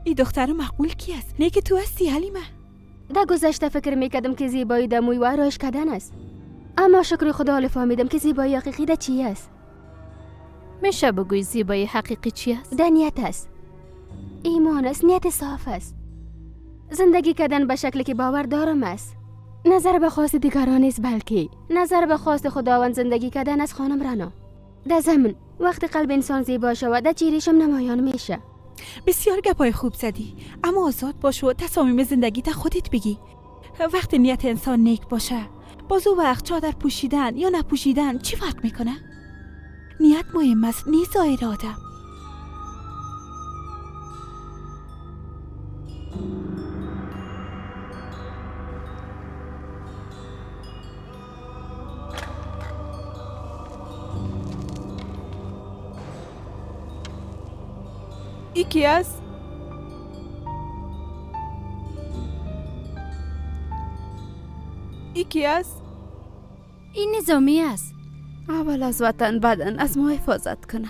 ای دختر مقبول کی است؟ نه که تو هستی حلیمه. در گذشته فکر میکردم که زیبایی در موی و آرایش کردن است، اما شکر خدا حال فهمیدم که زیبایی حقیقی در چی است. میشه بگوی زیبایی حقیقی چی است؟ در نیت است، ایمان است، نیت صاف است، زندگی کردن به شکلی که باور دارم است، نظر به خواست دیگران نیست بلکه نظر به خواست خداوند زندگی کردن از خانم رنا. در ضمن وقتی قلب انسان زیبا شود در چهره‌شم نمایان میشه. بسیار گپای خوب زدی، اما آزاد باش و تصامیم زندگی تا خودت بگی. وقتی نیت انسان نیک باشه، باز او وقت چادر پوشیدن یا نپوشیدن چی فرق میکنه؟ نیت مهم است، نه ظاهر آدم. ای کی است؟ ای کی است؟ این نظامی است. اول از وطن بدن از ما حفاظت کنه.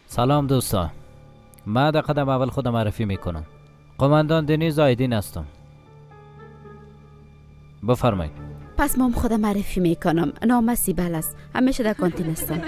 سلام دوستان، من در قدم اول خودم معرفی میکنم. قماندان دنیز آیدین هستم. بفرمایید. پس مام خودم معرفی میکنم. نام سیبل است، همیشه در کانتین هستم.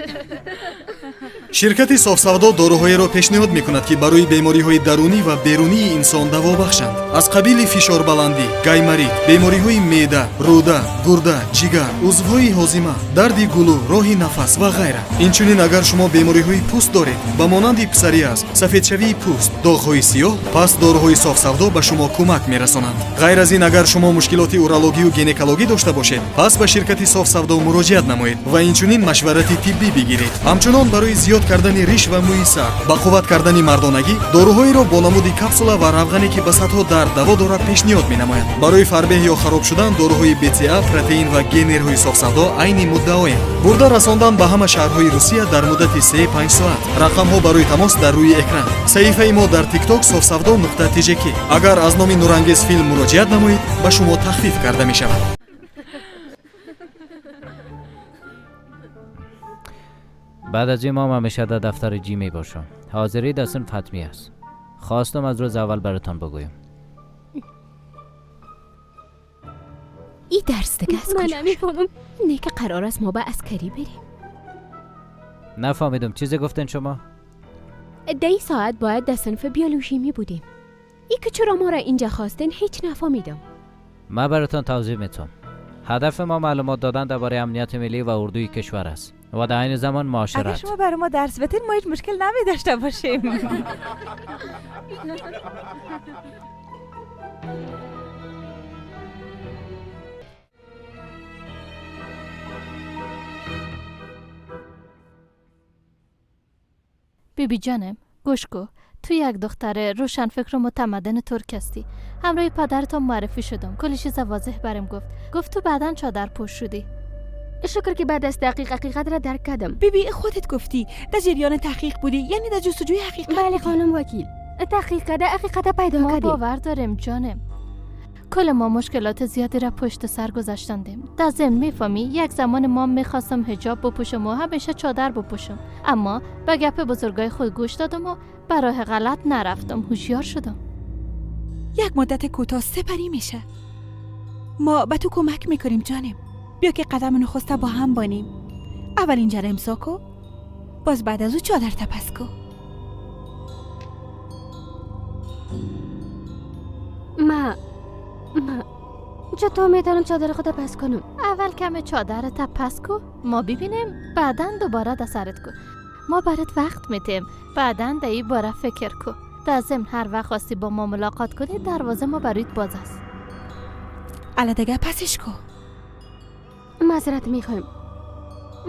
شرکت софсавдо доруҳоеро пешниҳод мекунад, ки барои бемориҳои дарунӣ ва берунии инсон даво бахшанд. Аз қабили фишорбаландӣ, гайморит, бемориҳои меъда, рӯда, гурда, ҷигар, узвҳои ҳозима, дарди гулӯ, роҳи нафас ва ғайра. Инчунин агар шумо бемориҳои пӯст доред, ба монанди псориаз, сафедшавии пӯст, доғҳои сиёҳ, пас доруҳои софсавдо ба шумо кӯмак мерасонанд. Ғайр аз ин, агар шумо мушкилоти урологию гинекологӣ дошта бошед, пас ба ширкати софсавдо муроҷиат намоед ва инчунин машварати тиббӣ бигиред. Ҳамчунон барои зиёд кардани риш ва мӯи сар, ба қувват кардани мардонагӣ, доруҳоеро бо намуди капсула ва равғане, ки ба садҳо дард даво дорад, пешниҳод менамояд. Барои фарбеҳ ё хароб шудан доруҳои БЦА, протеин ва генерҳои софсавдо айни муддаоянд. Бурда расондан ба ҳама шаҳрҳои Русия дар муддати 3-5 соат. Рақамҳо барои тамос дар рӯи экран. Саҳифаи мо дар TikTok софсавдо нуқта тжк. Агар аз номи Нурангез филм муроҷиат намоед, ба шумо тахфиф карда мешавад. بعد از این ما همیشه در دفتر جی می باشم. حاضری در صنف حتمی است. خواستم از روز اول براتان بگویم. این درس دیگه از من کجا؟ نمیفهمم. نه که قرار است ما به عسکری بریم. نفهمیدم چیزی گفتن شما؟ ده ساعت باید در صنف بیولوژی می بودیم. ای که چرا ما را اینجا خواستن هیچ نفهمیدم. من براتان توضیح میتم. هدف ما معلومات دادن درباره امنیت ملی و اردوی کشور است و در عین زمان اگر معاشرت. شما برای ما درس بدین ما هیچ مشکل نمی داشته باشیم. بیبی جانم گوش کو، تو یک دختر روشنفکر و متمدن ترک هستی. همراه پدرتان معرفی شدم، کلی چیز واضح برم گفت. گفت تو بعداً چادر پوش شدی. شکر که بعد از تحقیق حقیقت را درک کردم. بیبی خودت گفتی در جریان تحقیق بودی، یعنی در جستجوی حقیقت. بله خانم وکیل، تحقیق کرده حقیقت پیدا ما کردیم. باور داریم جانم. کل ما مشکلات زیادی را پشت سر گذاشتندیم. در ضمن میفهمی یک زمان ما میخواستم حجاب بپوشم و همیشه چادر بپوشم، اما به گپ بزرگای خود گوش دادم و به راه غلط نرفتم، هوشیار شدم. یک مدت کوتاه سپری میشه. ما به تو کمک میکنیم جانم. بیا که قدم نخست با هم بانیم. اول اینجا را امضا کو، باز بعد از او چادر تپس کو. ما چطور میتونم چادر خود پس کنم؟ اول کم چادر تا پس کو، ما ببینیم، بعداً دوباره در سرت کو. ما برات وقت میتیم، بعداً در این باره فکر کو. در ضمن هر وقت خواستی با ما ملاقات کنی دروازه ما برایت باز است. الا دیگه پسش کو. معذرت میخوایم،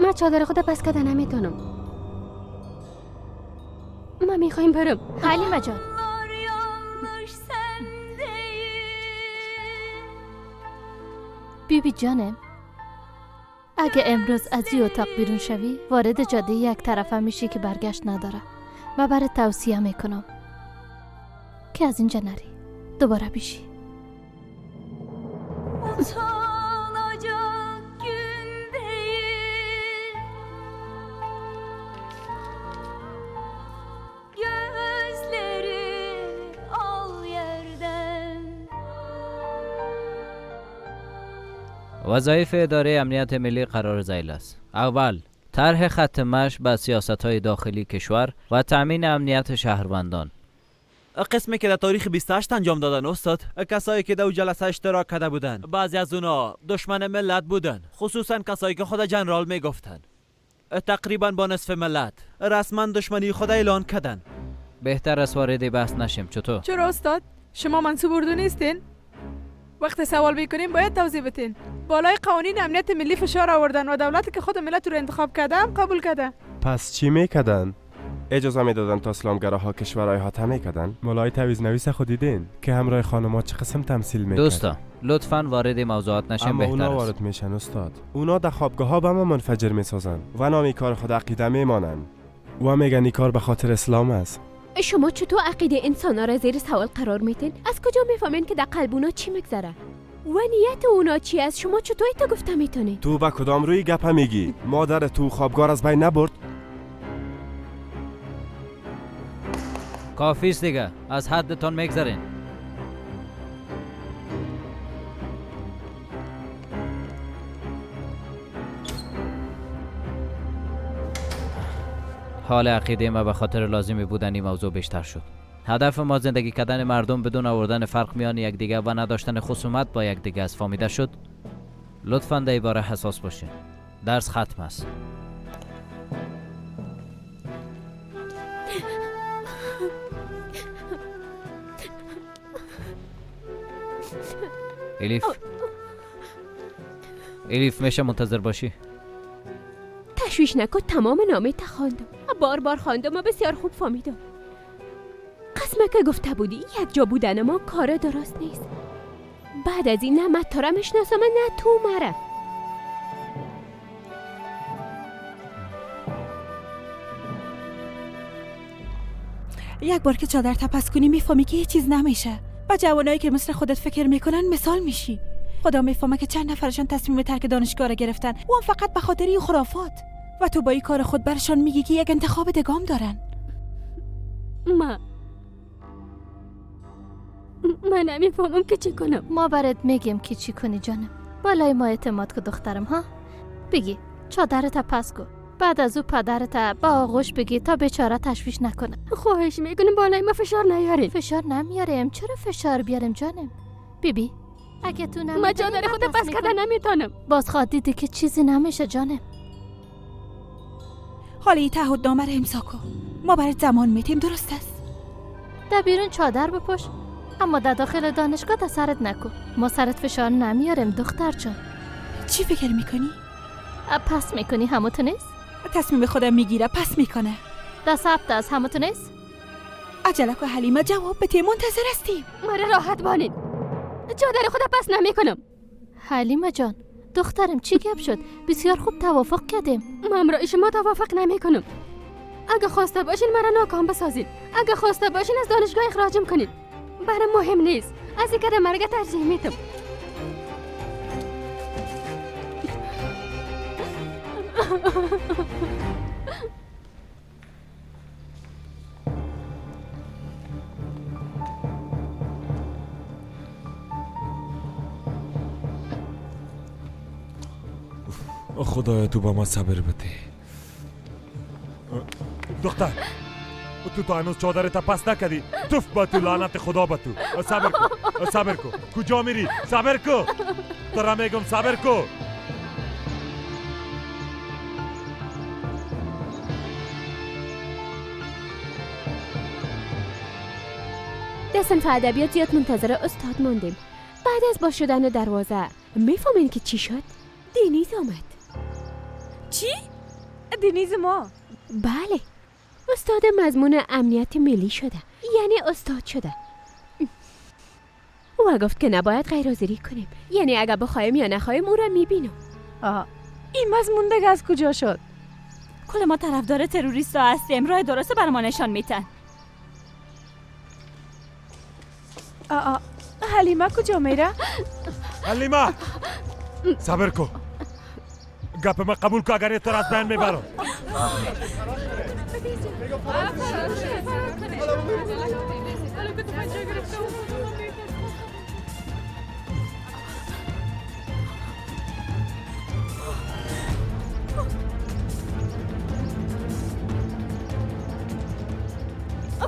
من چادر خود پس کرده نمیتونم. من میخوایم برم. حلیمه جان، بیبی جانم، اگه امروز از این اتاق بیرون شوی وارد جاده یک طرفه میشی که برگشت نداره. و برات توصیه میکنم که از اینجا نری، دوباره بیشی. وظایف اداره امنیت ملی قرار ذیل است. اول، طرح خط مش به سیاست‌های داخلی کشور و تأمین امنیت شهروندان. قسمی که در تاریخ 28 انجام دادن استاد، کسایی که در جلسه اشتراک کرده بودند، بعضی از اونا دشمن ملت بودن، خصوصا کسایی که خود جنرال میگفتن. تقریبا با نصف ملت رسما دشمنی خود اعلان کردن. بهتر از وارد بحث نشیم. چطور؟ چرا استاد؟ شما منصوب اردو نیستین؟ وقتی سوال میکنیم باید توضیح بدین. بالای قوانین امنیت ملی فشار آوردن و دولتی که خود ملت رو انتخاب کرده هم قبول کرده. پس چی میکردن؟ اجازه میدادن تا اسلامگراها کشور احاطه میکردن؟ مولای تعویض نویس خود دیدین که همراه خانم‌ها چه قسم تمثیل میکرد. دوستا لطفاً وارد موضوعات نشیم، بهتر است. اونا وارد میشن استاد. اونا در خوابگاه ها به ما منفجر میسازن و نام کار خود عقیده میمانن و میگن این کار به خاطر اسلام است. شما چطور عقیده انسان را زیر سوال قرار میتین؟ از کجا میفهمین که در قلب اونا چی میگذره و نیت اونا چی است؟ شما چطور ایتا گفته میتونی؟ تو به کدام روی گپ میگی؟ مادر تو خوابگاه از بین نبرد؟ کافی است دیگه، از حدتان میگذرین. حال عقیده ما به خاطر لازمی بودن این موضوع بیشتر شد. هدف ما زندگی کردن مردم بدون آوردن فرق میان یکدیگر و نداشتن خصومت با یکدیگر است. فهمیده شد؟ لطفاً در باره حساس باشین. درس ختم است. الیف، الیف میشه منتظر باشی؟ تشویش نکن، تمام نامه تا خواندم، بار بار خواندم و بسیار خوب فهمیدم. قسمه که گفته بودی یک جا بودن ما کار درست نیست. بعد از این نه من تو را میشناسم نه تو مرا. یک بار که چادر تپس کنی میفهمی که هیچ چیز نمیشه. با جوانایی که مثل خودت فکر میکنن مثال میشی. خدا میفهمه که چند نفرشان تصمیم ترک دانشگاه را گرفتن و اون فقط به خاطر این خرافات. و تو با این کار خود برشان میگی که یک انتخاب دگام دارن. من نمیفهمم که چی کنم. ما برات میگیم که چی کنی جانم. بالای ما اعتماد که دخترم ها. بگی چادرت پس کن. بعد از او پدرت با آغوش بگی تا بیچاره تشویش نکنه. خواهش میکنم بالای ما فشار نیارین. فشار نمیاریم. چرا فشار بیاریم جانم؟ بیبی اگه تو نمیتونی من چادر خود پس کردن نمیتونم. باز خواد دیدی که چیزی نمیشه جانم. حالا این تعهدنامه رو امضا کن. ما برات زمان میتیم، درست است؟ در بیرون چادر بپوش، اما در داخل دانشگاه در سرت نکن. ما سرت فشار نمیاریم دختر جان. چی فکر میکنی؟ پس میکنی همو نیست؟ تصمیم خودم میگیره، پس میکنه. در ثبت از همو نیست؟ عجله کن حلیمه، جواب بده، منتظر هستیم. مرا راحت بانید، چادر خود پس نمیکنم. حلیمه جان دخترم چی گپ شد؟ بسیار خوب توافق کردیم. من همراه شما توافق نمیکنم. اگه خواسته باشین مرا ناکام بسازید، اگه خواسته باشین از دانشگاه اخراجم کنید، برام مهم نیست. از اینکه مرگ ترجیح میدم. خدایا تو با ما صبر بده. دختر تو تا هنوز چادرت پس نکردی. توف با تو، لعنت خدا با تو. صبر کن، صبر کن. کجا میری؟ صبر کن. تو را میگم صبر کن. در صنف ادبیات زیاد منتظر استاد ماندیم. بعد از باز شدن دروازه میفهمین که چی شد؟ دینیز آمد. چی؟ دینیز ما؟ بله. استاد مضمون امنیت ملی شده، یعنی استاد شده. او گفت که نباید غیرحاضری کنیم، یعنی اگر بخوایم یا نخواهیم او را میبینم. این مضمون دیگه از کجا شد؟ کل ما طرفدار تروریست ها هستیم، راه درست بر ما نشان میتن. حلیمه کجا میره؟ حلیمه صبر کو، گپ ما قبول کو، اگر تو از بین میبرم.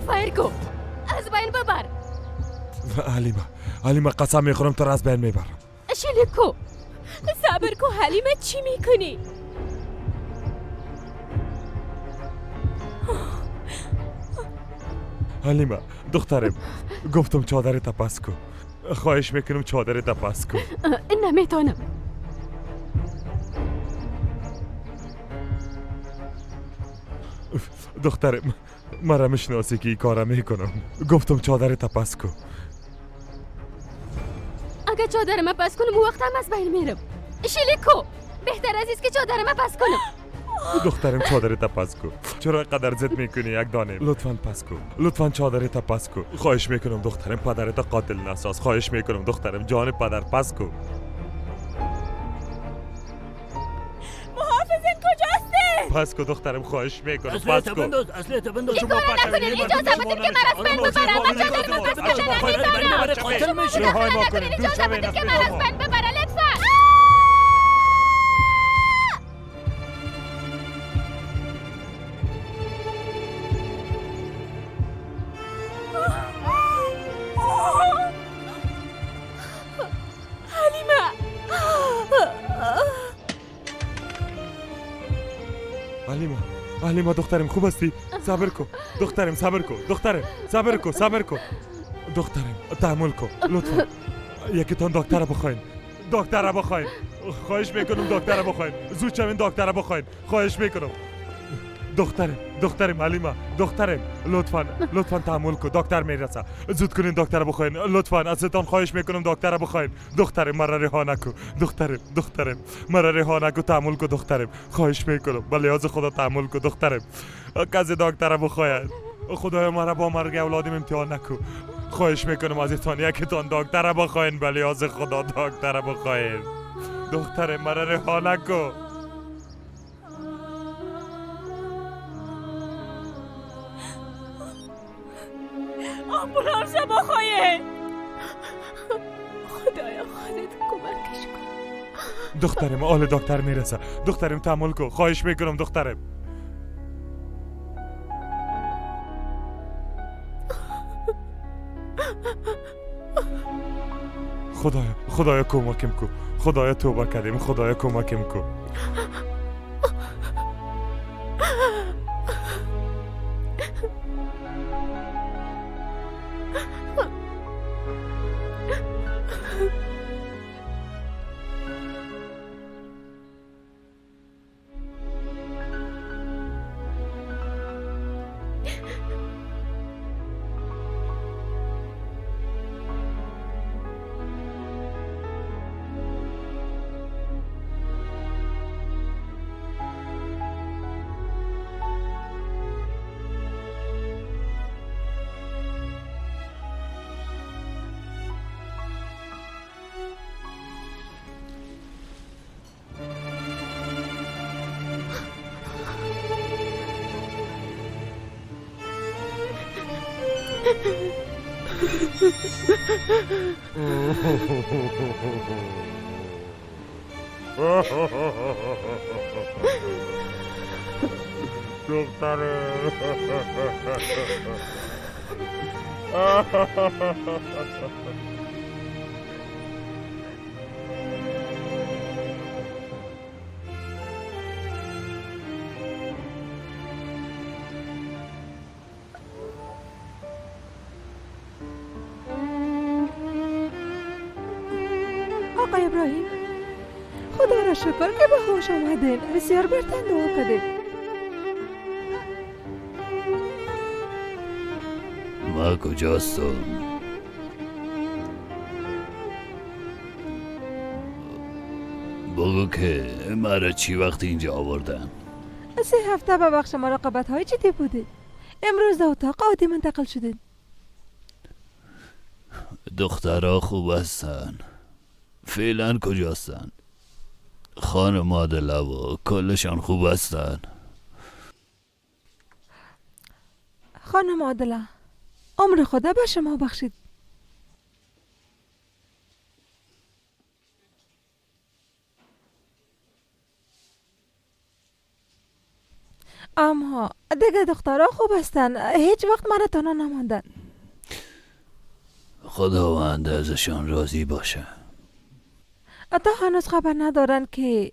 فایر کو، از بین ببر. حلیمه، حلیمه قسم میخورم تو را از بین میبرم. شلیکو صبر کو، حلیمه چی میکنی؟ حلیمه دخترم، گفتم چادرت پس کو، خواهش میکنم چادرت پس کو. نمیتونم. دخترم مرا میشناسی که این کارا میکنم. گفتم چادرت پس کو. اگه چادر ما پس کنم وقت هم از بین میرم. شلیکو بهتر از است که چادر ما پس کنم. دخترم چادرت پس کو. چرا قدر زد میکنی یک دانه؟ لطفاً پس کو، لطفاً چادرت پس کو. خواهش میکنم دخترم، پدرت قاتل نساز. خواهش میکنم دخترم، جان پدر پس کو. محافظین کجاستین؟ پس کو دخترم، خواهش میکنم پس کو. اصلیت بنداز. این کارو نکنین، اجازه بدین که من از بین ببرم. من چادر ما پس کنم نمیتونم. شما نکنین، اجازه بدین که من از بین ببرم لطفاً. حلیمه، حلیمه دخترم خوب هستی؟ صبر کو دخترم، صبر کو دخترم، صبر کو، صبر کو دخترم، تحمل کو لطفا. یکیتان دکتر بخواین، دکتر بخواین، خواهش میکنم دکتر بخواین، زود شوین دکتر بخواین، خواهش میکنم. دخترم، دخترم حلیمه، دخترم لطفا، لطفا تحمل کو، دکتر میرسه، زود کنین دکتر بخواین، لطفا ازتان خواهش میکنم دکتر بخواین. دخترم مرا رها نکو، دخترم، دخترم مرا رها نکو، تحمل کو دخترم، خواهش میکنم به لحاظ خدا تحمل کو دخترم. کسی دکتر بخواید، خدایا مرا با مرگ اولادم امتحان نکو. خواهش میکنم ازتان یکیتان دکتر بخواین، به لحاظ خدا دکتر بخواین. دخترم مرا رها نکو. آمبولانس بخواین. خدایا خودت کمکش کن. دخترم آل دکتر میرسه، دخترم تحمل کن، خواهش میکنم دخترم. خدایا، خدایا کمکم کو، خدایا توبه کردیم، خدایا کمکم کو. آقای ابراهیم، خدا را شکر که به هوش آمدین. بسیار برتن دعا کردیم. ما کجاستم؟ بگو که مرا چی وقت اینجا آوردن؟ 3 هفته به بخش مراقبت های جدی بودید. امروز در اتاق عادی منتقل شدید. دخترها خوب هستن. فعلا کجاستن؟ خانم عادله و کلشان خوب هستن. خانم عادله، عمر خدا به شما بخشید. اما دیگه دخترها خوب هستن، هیچ وقت مرا تنها نماندن. خداوند ازشان راضی باشه. تا هنوز خبر ندارن که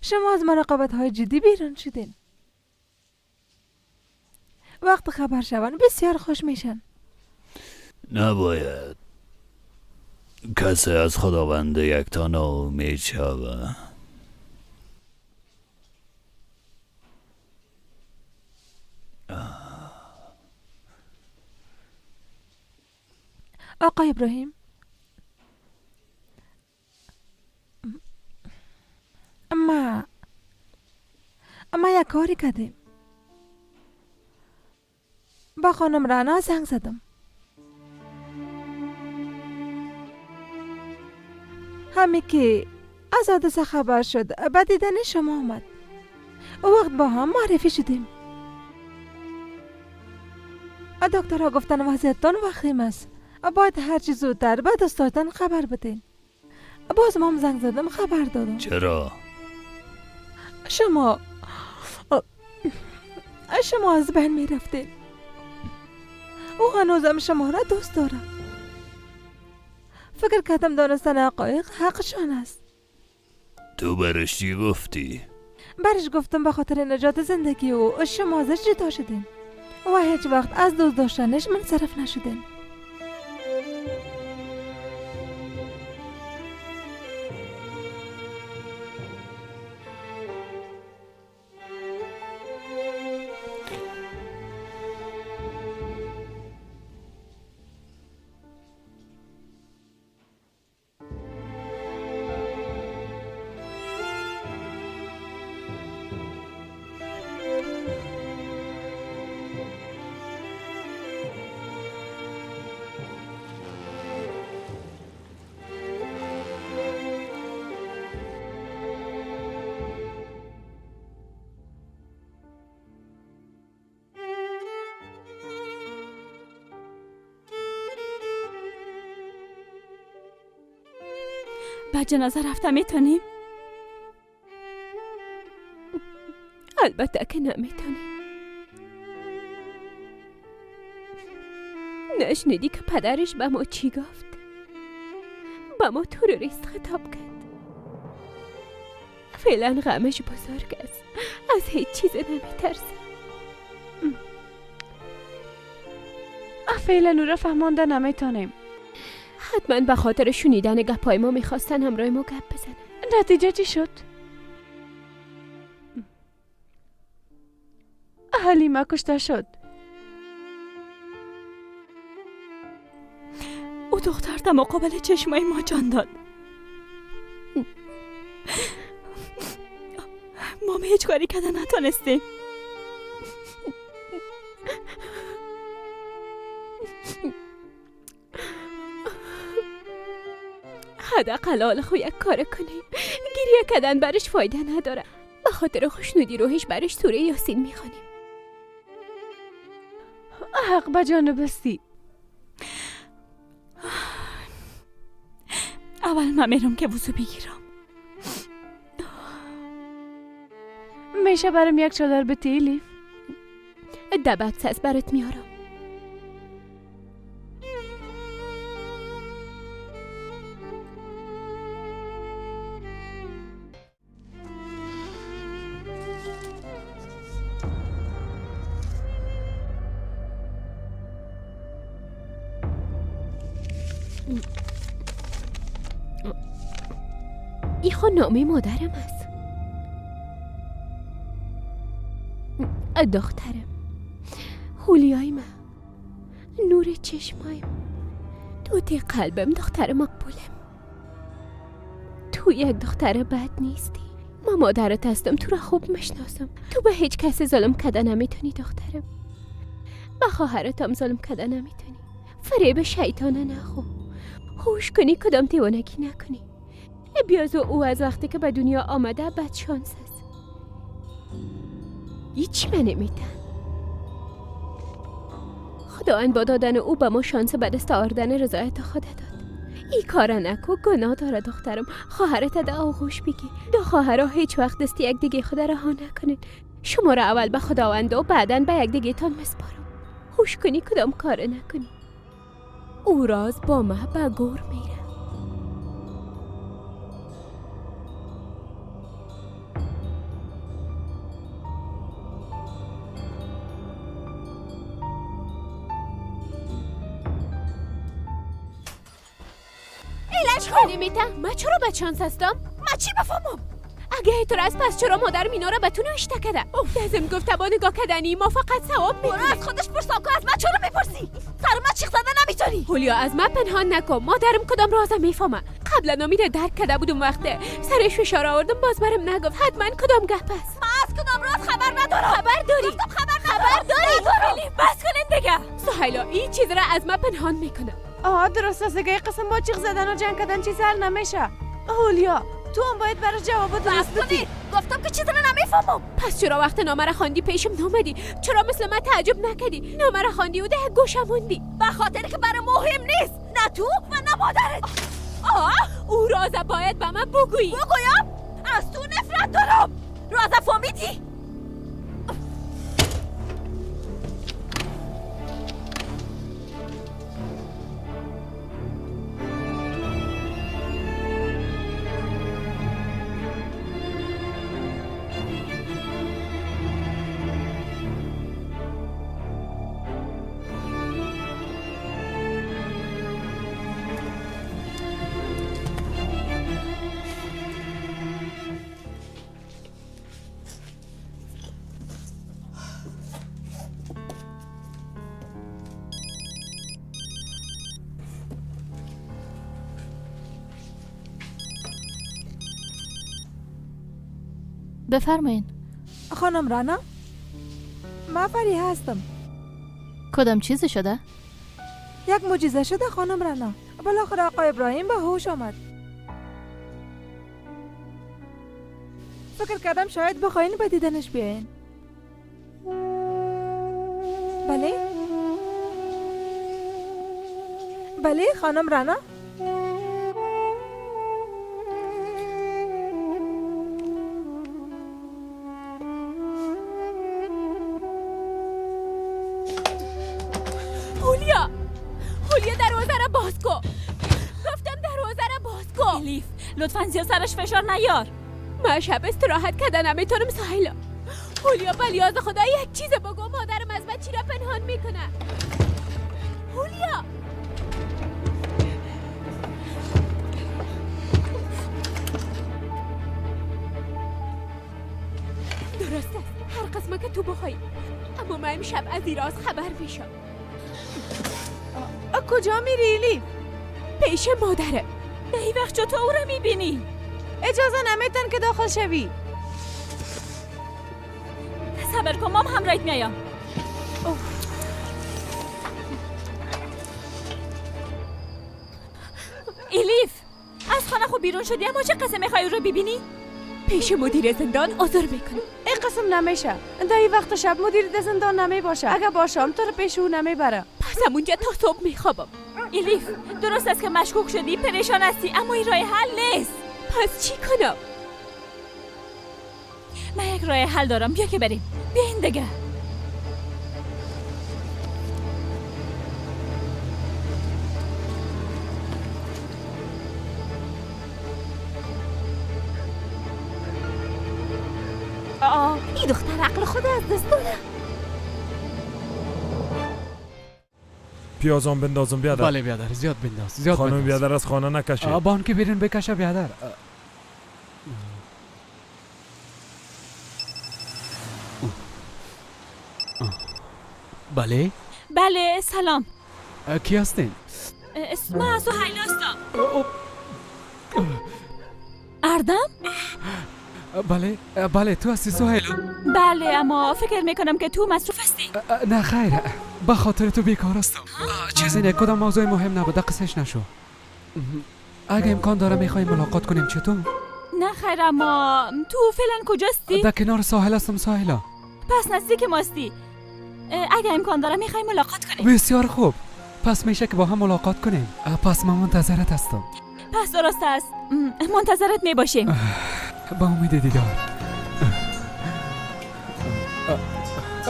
شما از مراقبت های جدی بیرون شدین. وقت خبر شون بسیار خوش میشن. نباید کسی از خداوند یکتا ناامید شود. آقای ابراهیم، ما یک کاری کردیم. با خانم رعنا زنگ زدم. همین که از حادثه خبر شد به دیدن شما آمد. او وقت با هم معرفی شدیم. دکترها گفتن وضعیتتان وخیم است، باید هرچی زودتر به دوستاتان خبر بدین. باز مام زنگ زدم، خبر دادم. چرا؟ شما از بین می رفتین. او هنوزم شما را دوست دارم. فکر کردم دانستن حقایق حقشان است. تو برش چی گفتی؟ برش گفتم به خاطر نجات زندگی او شما ازش جدا شدین و هیچ وقت از دوست داشتنش منصرف نشدین. به جنازه رفته میتونیم؟ البته که نمیتونیم. نشنیدی که پدرش به ما چی گفت؟ به ما تروریست خطاب کرد. فعلا غمش بزرگ است، از هیچ چیز نمیترسه. فعلا او را فهمانده نمیتونیم. حتما به خاطر شنیدن گپای ما میخواستن همراه ما گپ بزنن. نتیجه چی شد؟ حلیمه کشته شد. او دختر در مقابل چشمای ما جان داد. ما هیچ کاری کردن نتانستیم. حداقل حال خو یک کار کنیم. گریه کردن برش فایده نداره. به خاطر خوشنودی روحش برش سوره یاسین میخوانیم. حق به جانب استی. اول من میرم که وضو بگیرم. میشه برم یک چادر بتی الیف؟ دبت از برات میارم. ای خو نامه مادرم است. دخترم، هولیای من، نور نور چشمایم، توتی قلبم، دختر مقبولم. تو یک دختر بد نیستی. ما مادرت هستم، تو را خوب میشناسم. تو به هیچ کس ظلم کده نمیتونی دخترم. به خواهرتم ظلم کده نمیتونی. فریب شیطانه نخو. هوش کنی، کدام دیوانگی نکنی. بیازو او از وقتی که به دنیا آمده بد شانس است. هیچ من نمیتن. خداوند با دادن او به ما شانس به دست آوردن رضایت خود داد. ای کار نکو، گناه داره دخترم. خواهرت در آغوش بگی. دو خواهرها هیچ وقت دست یک دیگه خود رها نکنین. شما را اول به خداوند و بعدا به یک دیگه تان مسپارم. هوش کنی، کدام کار نکنی. او راز با ما به گور میره. نمیتم. من چرا بچانس هستم؟ من چی بفهمم؟ اگه تو از پس چرا مادر مینا را به تو نوشته کده؟ لازم گفته با نگاه کردنی ما فقط ثواب میکنه. از خودش پرسم که از من چرا میپرسی؟ سر من چیخ زده نمیتونی. هولیا از من پنهان نکن، مادرم کدام رازم میفهمه. قبلا نامیده درک کرده بودم، وقته سرش فشار آوردم باز برم نگفت. حتما کدام گپ است. من از کدام راز خبر ندارم. خبر داری؟ گفتم خبر ندارم. خبر داری؟ بس کنین دیگه. سهیلا این چیز را از من پنهان میکنه. آها درست است دیگه، قسم با چیخ زدن و جنگ کردن چیز حل نمیشه. هولیا تو هم باید برای جواب درست بدی. گفتم که چیز رو نمیفهمم. پس چرا وقت نامه را خواندی پیشم نامدی؟ چرا مثل من تعجب نکردی؟ نامه را خواندی و ده گوشم موندی. به خاطر که برای مهم نیست، نه تو و نه مادرت. آه او راز باید به من بگویی. بگویم؟ از تو نفرت دارم. راز فهمیدی؟ بفرمایین. خانم رانا، من فریحه هستم. کدام چیزی شده؟ یک معجزه شده خانم رانا. بالاخره آقای ابراهیم به هوش آمد. فکر کردم شاید بخواین به دیدنش بیاین. بله؟ بله خانم رانا؟ لطفاً زیاد سرش فشار نیار. من شب استراحت کردن نمیتونم سهیلا. هولیا بلیاز خدا یک چیز بگو، مادرم از من چی را پنهان میکنه؟ هولیا درست است، هر قسمه که تو بخوای، اما من امشب از این راز خبر میشم. کجا میری ایلیف؟ پیش مادره. به این وقت تو او را میبینی؟ اجازه نمیتن که داخل شوی. صبر کن، مام همراهت میایم. ایلیف از خانه خود بیرون شدی، اما چه قسم میخوای او را ببینی؟ پیش مدیر زندان عذر میکنم. این قسم نمیشه. در این وقت شب مدیر زندان نمی باشه. اگه باشم تو رو پیش او نمیبره. پس همونجا تا صبح میخوابم. ایلیف درست است که مشکوک شدی، پریشان هستی، اما این راه حل نیست. پس چی کنم؟ من یک راه حل دارم، بیا که بریم. بیاین دیگه. آه این دختر عقل خود از دست داده. پیازم بندازم بیادر. بله بیادر، زیاد بنداز، زیاد خانم بیادر از خانه نکشه. بان که بیرون بکشه بیادر. بله؟ بله سلام. کی هستین؟ من سهیلا هستم. اردم؟ بله بله، تو هستی سهیلا؟ بله، اما فکر میکنم که تو مصروف هستی. نه خیر، به خاطر تو بیکار هستم. چیزی نه، کدام موضوع مهم نبود، قصهش نشو. اگه امکان داره میخوایم ملاقات کنیم، چطور؟ نه خیر، اما تو فعلا کجاستی؟ در کنار ساحل هستم سهیلا. پس نزدیک ماستی. اگه امکان داره میخوایم ملاقات کنیم. بسیار خوب، پس میشه که با هم ملاقات کنیم. پس من منتظرت هستم. پس درست است، منتظرت میباشیم. با امید دیدار.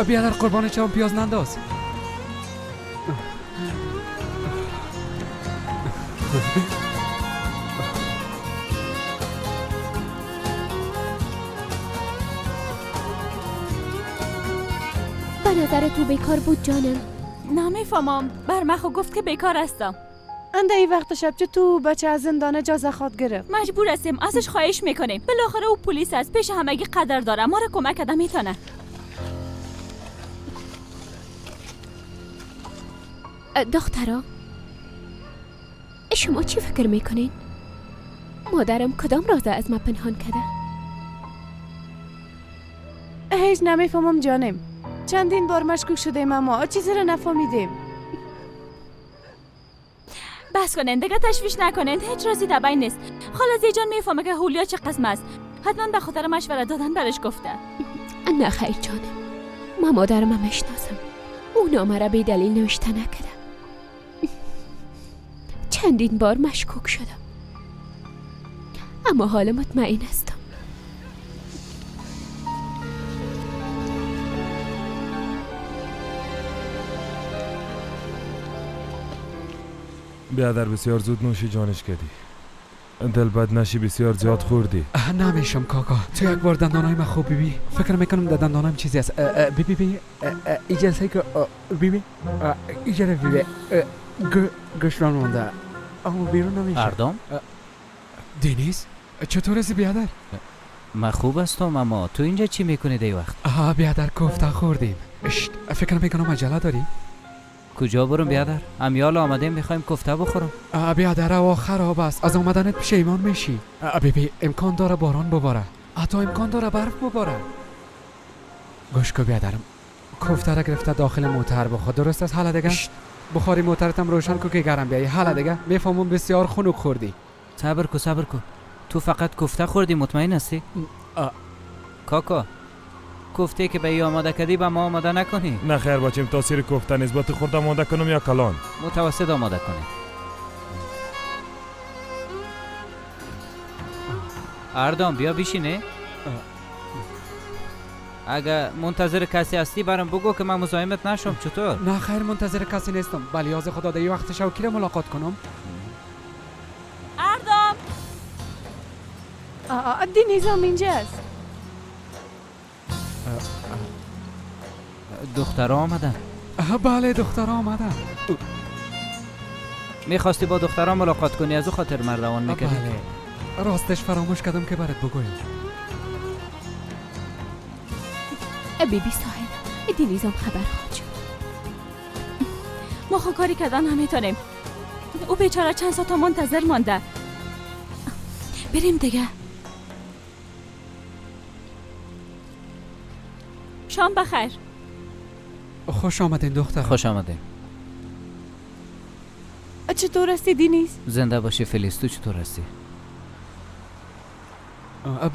بیادر قربان چم پیاز ننداز. به نظر تو بیکار بود جانم؟ نمیفهمم، بر من خو گفت که بیکار هستم. انده ای وقت شب چه تو بچه از زندان اجازه خواد گرفت؟ مجبور هستیم، ازش خواهش میکنیم. بالاخره او پلیس است، پیش همگی قدر داره، ما را کمک کرده میتونه. دخترا، شما چی فکر میکنین؟ مادرم کدام راز از ما پنهان کرده؟ هیچ نمیفهمم جانم. چندین بار مشکوک شدیم اما چیزی را نفهمیدیم. بس کنین دیگه، تشویش نکنین، هیچ رازی در بین نیست. خاله جان میفهمه که هولیا چه قسم است. حتما به خاطر مشوره دادن برش گفته. نه خیر جانم، ما مادرم میشناسم. او نامه را بی دلیل نوشته نکرده. چندین بار مشکوک شدم اما حالا مطمئن هستم. بیادر بسیار زود نوشی جانش کردی. دل بد نشی، بسیار زیاد خوردی. نمیشم کاکا، تو یک بار دندانای من خوب ببی. فکر میکنم در دندانایم چیزی است. بی بی بی ایجا که بی بی ایجا بی بی گوشران مونده اما بیرون نمیشه. اردم؟ دینیز چطور هستی بیادر؟ من خوب هستم، اما تو اینجا چی میکنی دی وقت؟ بیادر کوفته خوردیم. فکر میکنم عجله داری؟ کجا برم بیادر؟ امیال آمدیم میخوایم کوفته بخورم. بیادر هوا خراب است، از آمدنت پشیمان میشی. بیبی امکان داره باران بباره، حتی امکان داره برف بباره. گوش کو بیادرم، کوفته را گرفته داخل موتر بخور، درست است؟ حالا دیگه بخاری موترتم روشن کو که گرم بیایی. حالا دیگه میفهمم بسیار خنک خوردی. صبر کو صبر کو، تو فقط کوفته خوردی مطمئن هستی؟ کاکا کوفته که به ای آماده کردی به ما آماده نکنی. نه خیر بچیم، تاثیر کوفته نسبت خورد آماده کنم یا کلان؟ متوسط آماده کنی. اردام بیا بشینه. اگه منتظر کسی هستی برام بگو که من مزاحمت نشم. چطور؟ نه خیر منتظر کسی نیستم. بلی یاز خدا در وقت شو کی را ملاقات کنم؟ اردام دینیزم اینجاست. دخترها آمدن. بله دخترها آمدن. میخواستی با دخترها ملاقات کنی، از او خاطر من روان میکردی. بله راستش فراموش کردم که برات بگویم. بیبی ساحل دینیزم خبر خواهد شد. ما خو کاری کردن نمیتونیم. او بیچاره چند ساعت منتظر مانده. بریم دیگه. شام بخیر. خوش آمدین دختر. خوش آمدین. چطور هستی دینیز؟ زنده باشی فلیس، تو چطور هستی؟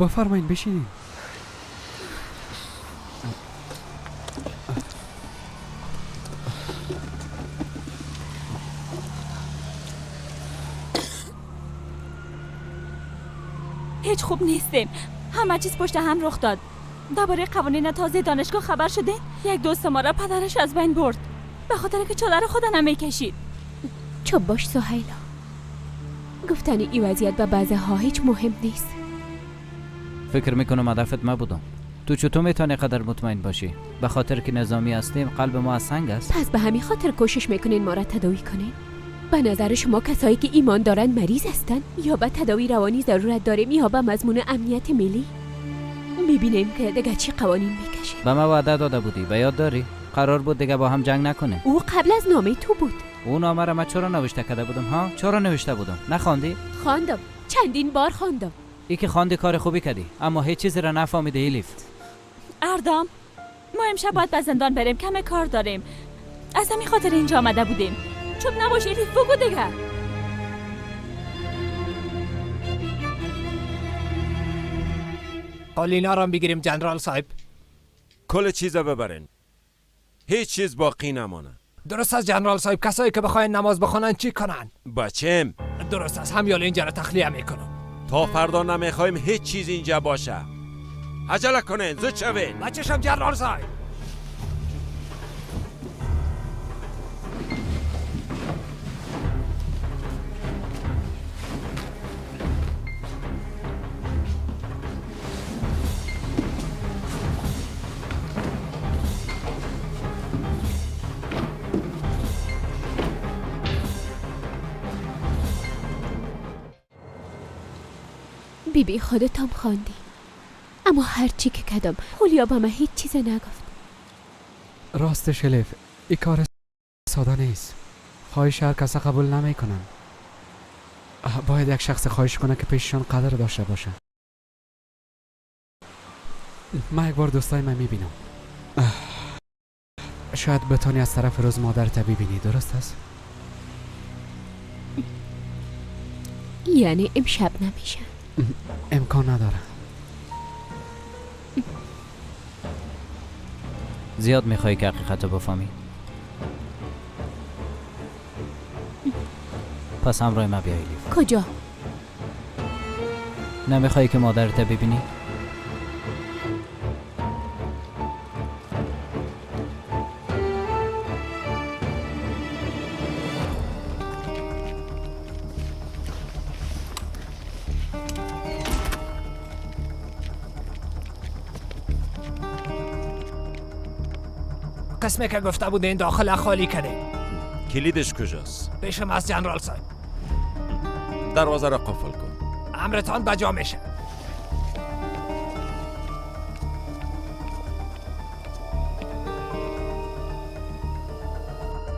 بفرمایین بشینین. هیچ خوب نیستیم. همه چیز پشت هم رخ داد. درباره قوانین تازه دانشگاه خبر شده. یک دوست ما را پدرش از بین برد به خاطر که چادر خود نمیکشید. چوب باش سهیلا، گفتن این وضعیت به بعضی ها هیچ مهم نیست. فکر میکنم هدفت ما بودم. تو چطور میتونی قدر مطمئن باشی؟ به خاطر که نظامی هستیم قلب ما از سنگ است. پس به همین خاطر کوشش میکنین ما را تداوی کنین؟ به نظر شما کسایی که ایمان دارن مریض هستن یا به تداوی روانی ضرورت داریم یا به مضمون امنیت ملی؟ میبینیم که دیگه چی قوانین میکشه. به ما وعده داده بودی، به یاد داری؟ قرار بود دیگه با هم جنگ نکنیم. او قبل از نامه تو بود. او نامه را من چرا نوشته کرده بودم ها؟ چرا نوشته بودم؟ نخواندی؟ خواندم، چندین بار خواندم. ای که خواندی کار خوبی کردی، اما هیچ چیزی را نفهمیده الیف. اردام، ما امشب باید به زندان بریم، کم کار داریم. از همین خاطر اینجا آمده بودیم. چوب نباش الیف، بگو دیگه. قالینا را بگیریم جنرال صاحب. کل چیزا ببرین، هیچ چیز باقی نمانه. درست از جنرال صاحب، کسایی که بخواین نماز بخوانن چی کنن؟ بچم درست از همیال اینجا را تخلیه میکنم. تا فردا نمیخوایم هیچ چیز اینجا باشه. عجله کنین، زود شوین. بچشم جنرال صاحب. بی بی خودتم خواندی، اما هرچی که کدم خولیا با من هیچ چیز نگفت. راستش الیف، این کار ساده نیست. خواهش هر کس قبول نمی کنن. باید یک شخص خواهش کنه که پیششان قدر داشته باشه. من یک بار دوستای من میبینم. شاید بتانی از طرف روز مادرت ببینی، درست است؟ یعنی امشب نمیشه؟ امکان نداره. زیاد میخوای که حقیقت رو بفهمی؟ پس همراه ما بیا الیف. کجا؟ نمیخوای که مادرت ببینی؟ قسمه که گفته بوده این داخل خالی کرده. کلیدش کجاست؟ پیشم از جنرال صاحب. دروازه را قفل کن. امرتان بجا میشه.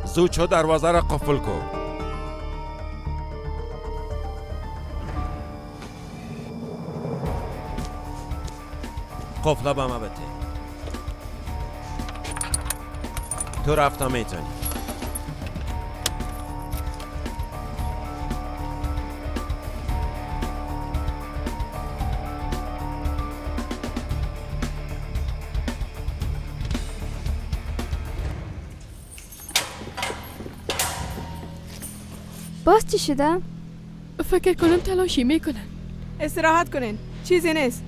زود شو دروازه را قفل کن. قفل به ما بده. تو رفتا میتونی. باز چی شده؟ فکر کنم تلاشی میکنن. استراحت کنین، چیزی نیست.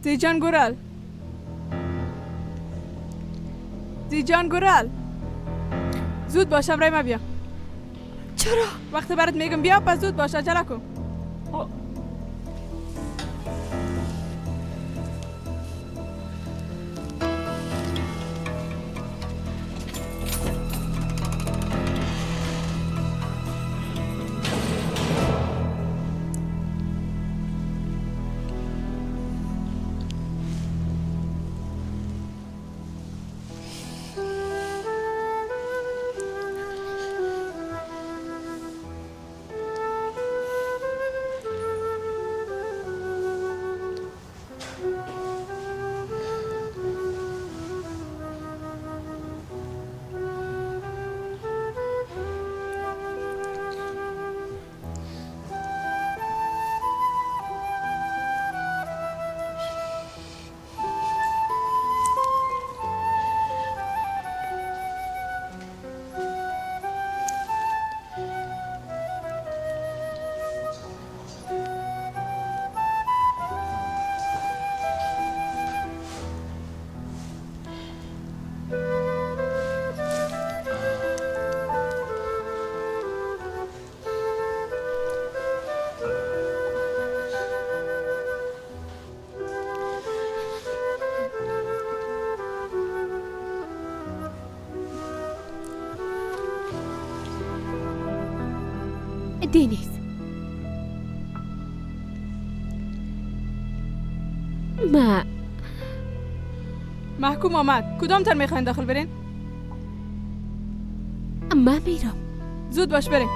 زیجان گورال، زیجان گورال، زود باش امرای ما بیا. چرا؟ وقتی برات میگم بیا پس زود باش، عجله کن. دنیز، ما محکوم آمد. کدام تر میخواین داخل برین؟ من میرم. زود باش بریم.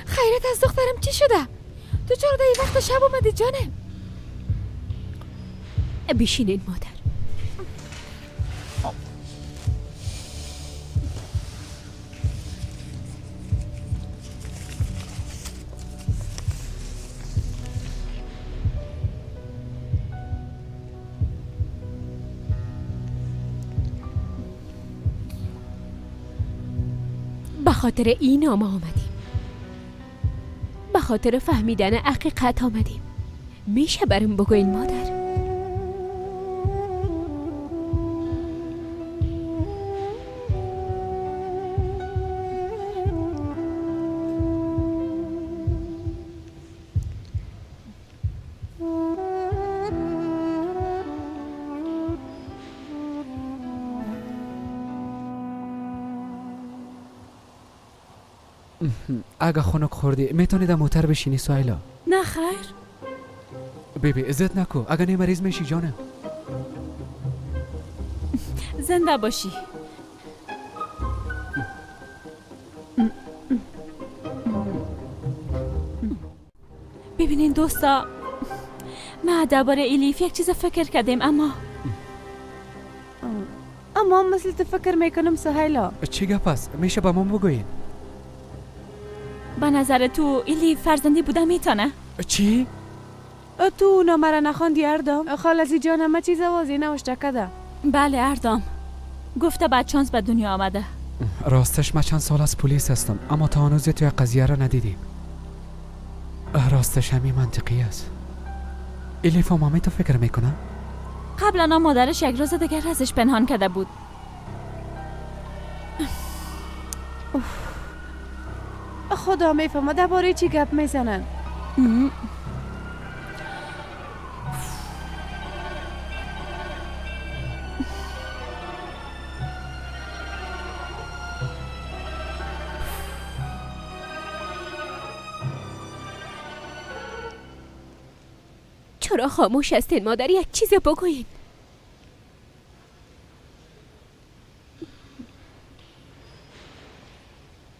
خیرت از دخترم چی شده؟ تو چرا در این وقت شب اومدی جانم؟ بشینین مادر. به خاطر این نامه آمدیم. به خاطر فهمیدن حقیقت آمدیم. میشه برام بگوین مادر؟ اگه خنک خوردی میتونی در موتر بشینی سهیلا؟ نه خیر. بیبی عزت نکو، اگه نه مریض میشی جانم. زنده باشی. ببینین دوستا، ما درباره الیف یک چیز فکر کردیم، اما مثل تو فکر میکنم سهیلا. چی گپ است؟ میشه به ما بگوین؟ به نظر تو ایلی فرزندی بوده میتونه؟ چی؟ تو نامه را نخواندی اردام؟ خالزی جان همه چیز واضح نوشته کرده. بله اردام، گفته بعد چانس به دنیا آمده. راستش من چند سال از پلیس هستم، اما تا هنوز توی قضیه را ندیدیم. راستش همین منطقی است. الیف و مامی تو فکر میکنم؟ قبلا مادرش یک روز دیگر ازش پنهان کرده بود. خدا میفهمه درباره چی گپ میزنن. چرا خاموش هستین مادر؟ یک چیز بگوین.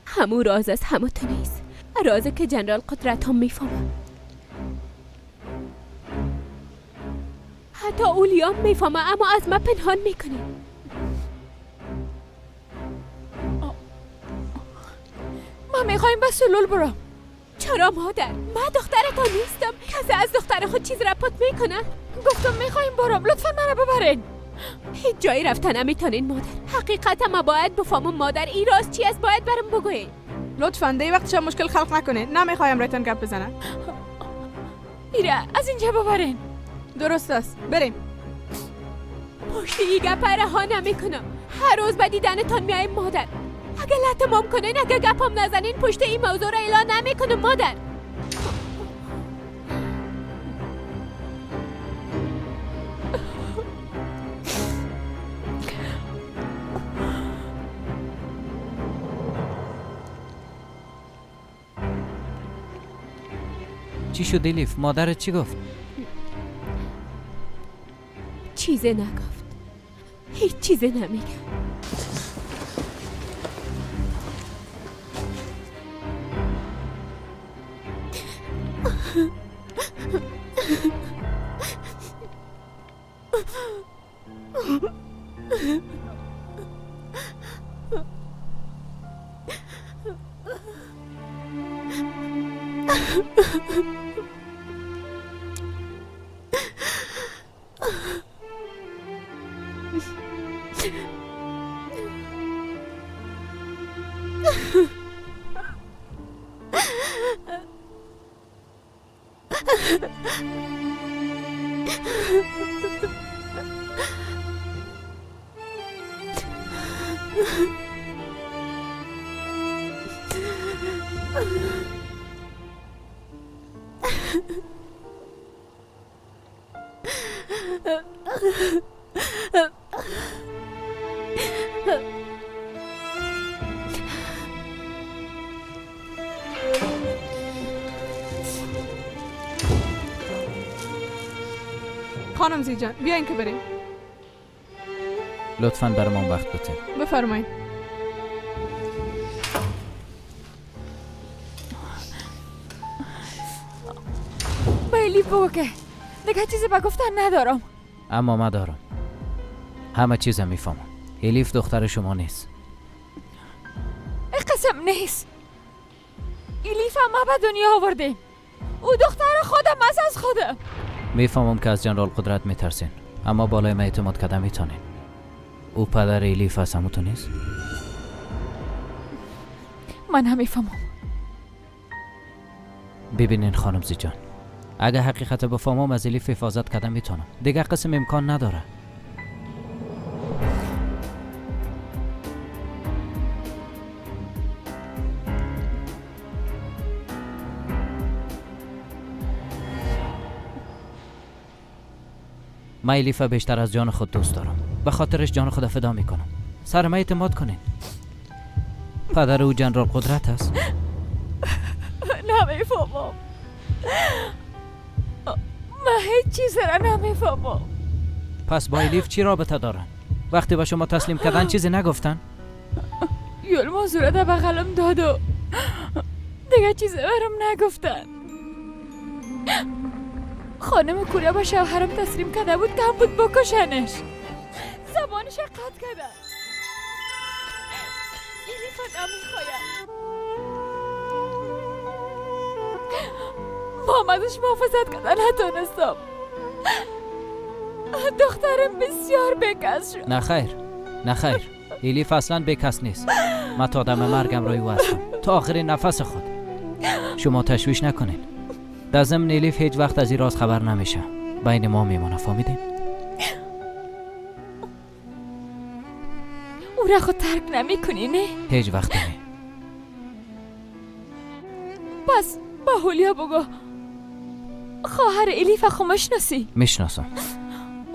همو راز است، همو تو نیست. رازه که جنرال قدرت هم میفهمه، حتی اولیام میفهمه، اما از ما پنهان میکنه. ما میخوایم به سلول برم. چرا مادر؟ من دخترتان نیستم. کسی از دختر خود چیز را پت میکنه؟ گفتم میخوایم برم، لطفا مرا ببرین. هیچ جایی رفتن نمیتونین مادر. حقیقت ما باید بفهمم مادر، این راز چی است؟ باید برم بگوین. لطفا دی وقت شما مشکل خلق نکنین. نمیخوایم رایتان گپ بزنم. ایره از اینجا ببرین. درست است، بریم. پشت این گپ رها نمیکنم. هر روز به دیدنتان میایم مادر. اگه لطمام کنین، اگه گپم نزنین، پشت این موضوع را اعلان نمیکنم مادر. چی شد الیف؟ مادرت چی گفت؟ چیزی نگفت، هیچ چیزی نمیگه. خانم زی جان بیاین که بریم. لطفاً برمان وقت بده. بفرمایید. بیلی بگو که دیگه چیزی به گفتن ندارم. اما من دارم. همه چیز میفهمم. الیف دختر شما نیست. قسم نیست. الیف ما به دنیا آوردیم. او دختر خودم است از خودم. میفهمم که از جنرال قدرت میترسین، اما بالای من اعتماد کردن میتونین. او پدر الیف است، همون تو نیست؟ من هم میفهمم. ببینین خانم زی جان، اگه حقیقت بفهمم از الیف حفاظت کردن میتونم. دیگه قسم امکان نداره. من الیف بیشتر از جان خود دوست دارم. به خاطرش جان خود فدا میکنم. سر من اعتماد کنین. پدر او جنرال قدرت است. نمیفهمم. من هیچ چیز را نمیفهمم. پس با الیف چی رابطه دارن؟ وقتی با شما تسلیم کردن چیزی نگفتن؟ یلماز را در بغلم داد و دیگه چیزی برام نگفتن. خانم کوره با شوهرم تسلیم کرده بود، کم بود بکشنش. زبانش قطع کرده. الیف نمیخوایم. ما ازش محافظت کردن نتونستم. دخترم بسیار بیکس شد. نه خیر، نه خیر، الیف اصلا بیکس نیست. من تا دم مرگم روی او هستم، تا آخرین نفس خود. شما تشویش نکنین. در ضمن الیف هیچ وقت از این راز خبر نمیشه. بین ما میمانه، فهمیدین؟ او را خود ترک نمی کنی نه؟ هیچ وقت نه. پس با هولیا بگو خواهر الیف خو میشناسی؟ میشناسم.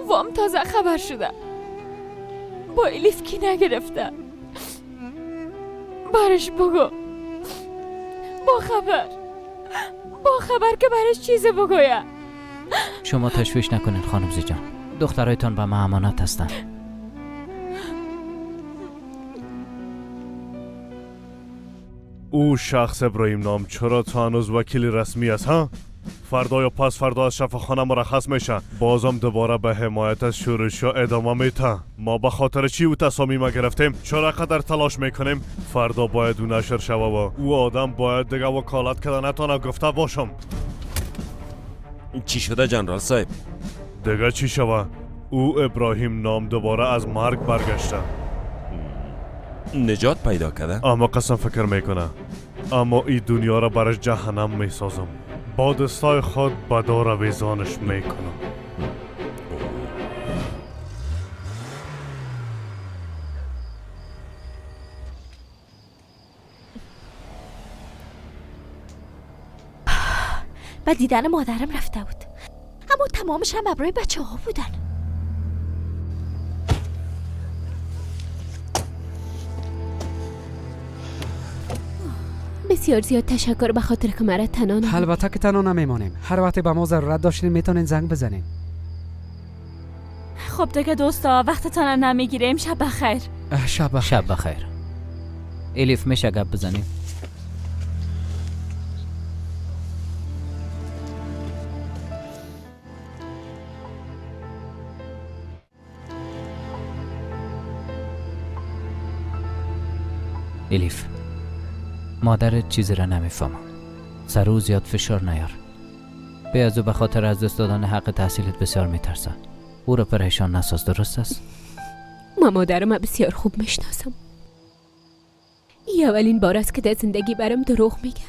وام تازه خبر شده با الیف کی نگرفته. برش بگو با خبر که برش چیز بگویه. شما تشویش نکنین خانم زی جان، دخترایتان به ما امانت هستند. او شخص ابراهیم نام چرا تا هنوز وکیل رسمی است ها؟ فردا یا پس فردا از شفاخانه مرخص میشه. بازم دوباره به حمایت از شورش‌ها ادامه میده. ما به خاطر چی او تصامیم گرفتیم؟ چرا قدر تلاش میکنیم؟ فردا باید او نشر شوه و او آدم باید دیگه وکالت کرده نتانه گفته باشم. چی شده جنرال صاحب؟ دیگه چی شوه؟ او ابراهیم نام دوباره از مرگ برگشته. نجات پیدا کرده؟ اما قسم فکر میکنه. اما این دنیا را برش جهنم میسازم. با دستای خود به دار آویزانش میکنم. به دیدن مادرم رفته بود، اما تمامش هم ابرای بچه ها بودن. بسیار زیاد تشکر به خاطر که مرا تنها نماندی. البته که تنها نمیمانیم. هر وقت به ما ضرورت داشتین میتونین زنگ بزنین. خب دیگه دوستا وقتتان نمیگیریم. شب بخیر. شب بخیر. شب بخیر. الیف میشه گپ بزنیم؟ الیف، مادرت چیزی را نمیفهمم. سر او زیاد فشار نیار. به از او به خاطر از دست دادن حق تحصیلت بسیار میترسم. او را پریشان نساز، درست است؟ ما مادرم بسیار خوب میشناسم. این اولین بار است که در زندگی برام دروغ میگه.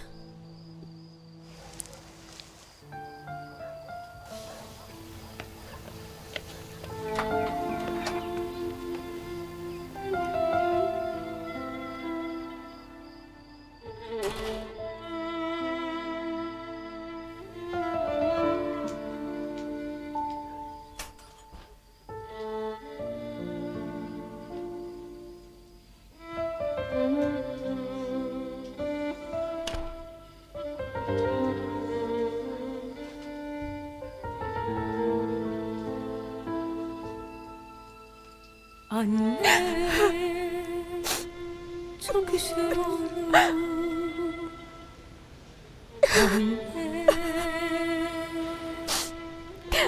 Anne, çok üşüyorum. Anne,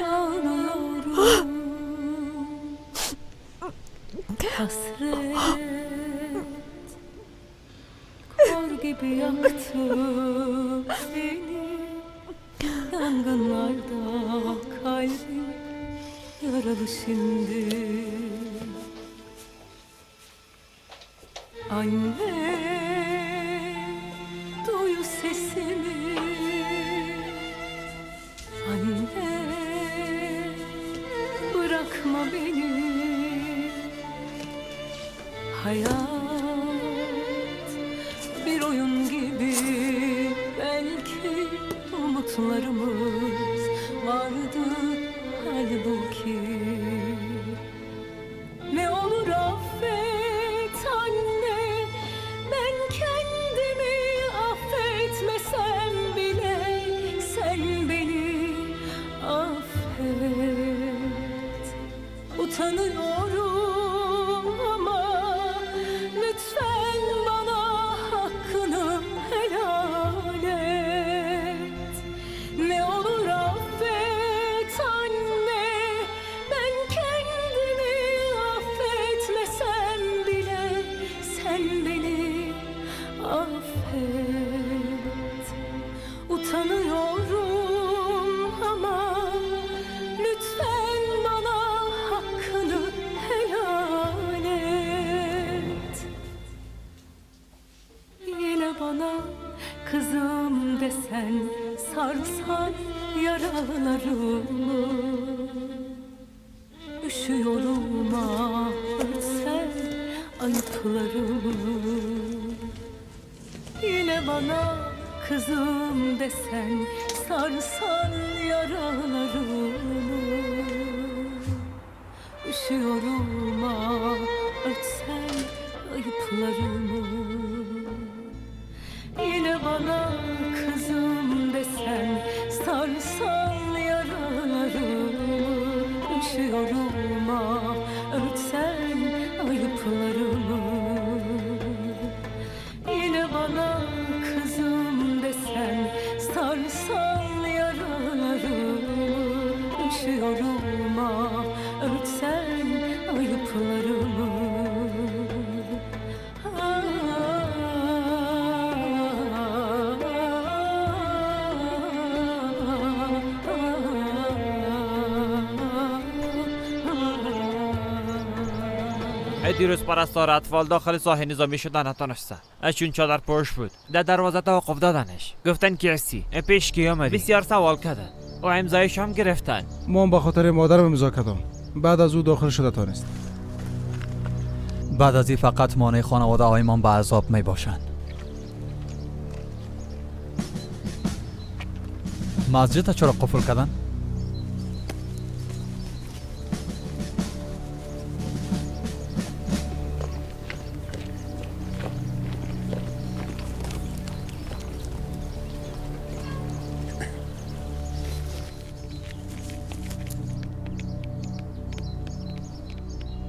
ağlıyorum. Hasret kor gibi yaktı beni. Yangınlarda kalbim yaralı şimdi. Anne, duy sesimi. Anne, bırakma beni. Hayat bir oyun gibi, belki umutlarımız vardı halbuki. Ne olur affet anne, ben kendimi affetmesem bile sen beni affet. Utanıyorum ama lütfen bana hakkını helal et. Ne olur affet anne, ben kendimi affetmesem bile sen beni affet. Utanıyorum ama lütfen bana hakkını helal et. Yine bana kızım desen, sarsan yaralarımı. Üşüyorum ah, örtsen ayıplarımı. Yine bana kızım desen, sarsan yaralarımı. Üşüyorum ah, örtsen ayıplarımı. Yine bana kızım desen, sarsan yaralarımı. Üşüyorum ah, örtsen ayıplarımı. Yine bana kızım desen, sarsan yaralarımı. Üşüyorum ah, örtsen ayıplarımı. دیروز پرستار اطفال داخل ساحه نظامی شدن نتانسته، چون چادر پوش بود. در دروازه توقف دادنش. گفتن کی هستی؟ پیش کی آمدی؟ بسیار سوال کردن و امضایش هم گرفتن. ما هم به خاطر مادرم امضا کردم. بعد از او داخل شده تانست. بعد از این فقط مانع خانواده هایمان به عذاب می باشند. مسجد چرا قفل کردن؟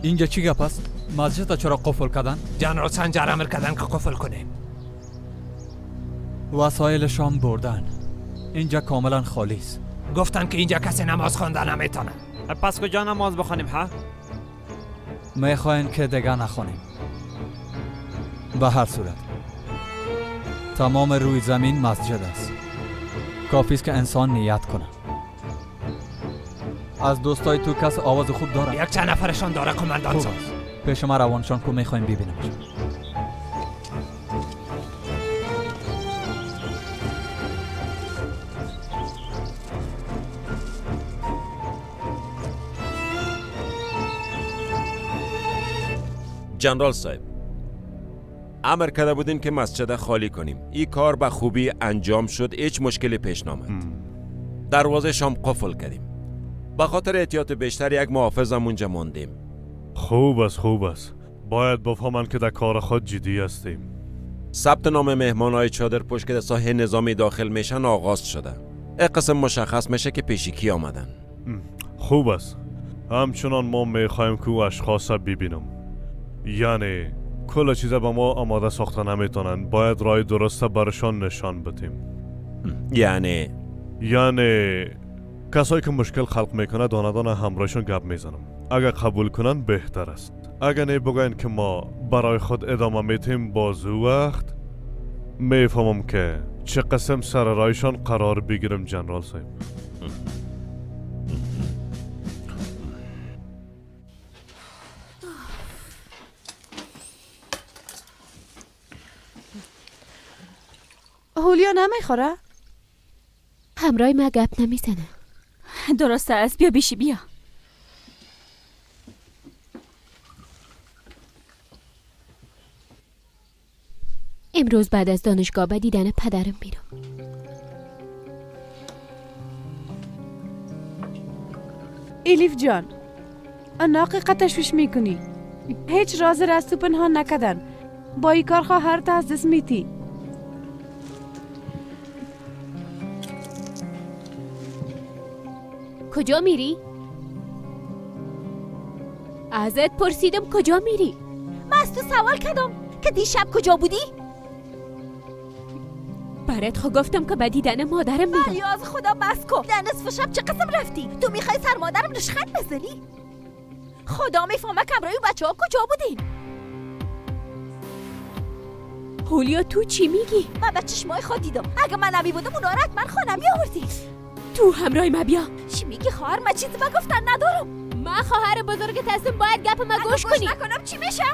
اینجا چی گپ است؟ مسجد چرا قفل کردن؟ جنرال سنجر امر کردن که قفل کنیم. وسایل شام بردن. اینجا کاملا خالی است. گفتن که اینجا کسی نماز خواندن نمیتونه. پس کجا نماز بخوانیم ها؟ میخواین که دیگه نخوانیم. به هر صورت تمام روی زمین مسجد است. کافی است که انسان نیت کنه. از دوستای تو کس آواز خوب داره؟ یک چند نفرشان داره قماندان صاحب. پیش ما روانشان کو، میخوایم ببینیم. جنرال صاحب، امر کرده بودین که مسجد خالی کنیم. این کار به خوبی انجام شد، هیچ مشکلی پیش نامد. دروازه شام قفل کردیم. به خاطر احتیاط بیشتر یک محافظ هم اونجا ماندیم. خوب است، خوب است. باید بفهمند که در کار خود جدی هستیم. ثبت نام مهمانای چادر پشت که در ساحه نظامی داخل میشن آغاز شده. یک قسم مشخص میشه که پیشی کی آمدن. خوب است. ҳамчунон мо мехоҳем ки ӯ ашхоса бибинам. Яъне кулла чиза ба мо омода сохта наметавонанд, бояд роҳи дуруста барашон нишон бидем. Яъне? Яъне касое ки мушкил халқ мекунад, дона дона ҳамроҳшон гап мезанам. Агар қабул кунанд беҳтар аст. Агар не бигӯянд ки мо барои худ идома метиҳем, боз ӯ вақт мефаҳмам ки чӣ қисм сари роҳишон қарор бигирам, ҷанрал соҳиб. هولیا نمیخوره؟ همراه ما گپ نمیزنه. درست است، بیا بیشی بیا. امروز بعد از دانشگاه به دیدن پدرم میرم. الیف جان، ناقیقه تشویش میکنی. هیچ راز را از تو پنهان نکردن. با این کار خواهرت از دست میتی. کجا میری؟ ازت پرسیدم کجا میری؟ من از تو سوال کردم که دیشب کجا بودی؟ برات خو گفتم که به دیدن مادرم میرم. ولی از خدا بس کن. در نصف شب چه قسم رفتی؟ تو میخوای سر مادرم رشخند بزنی؟ خدا میفهمه که همراه بچه ها کجا بودین. هولیا تو چی میگی؟ من به چشمای خود دیدم. اگه من نمی بودم اونا را حتما خانه میآوردی. تو همراه ما بیا. چی میگی خواهر؟ من چیزی به گفتن ندارم. من خواهر بزرگت هستم، باید گپ ما گوش کنی. گوش نکنم چی میشه؟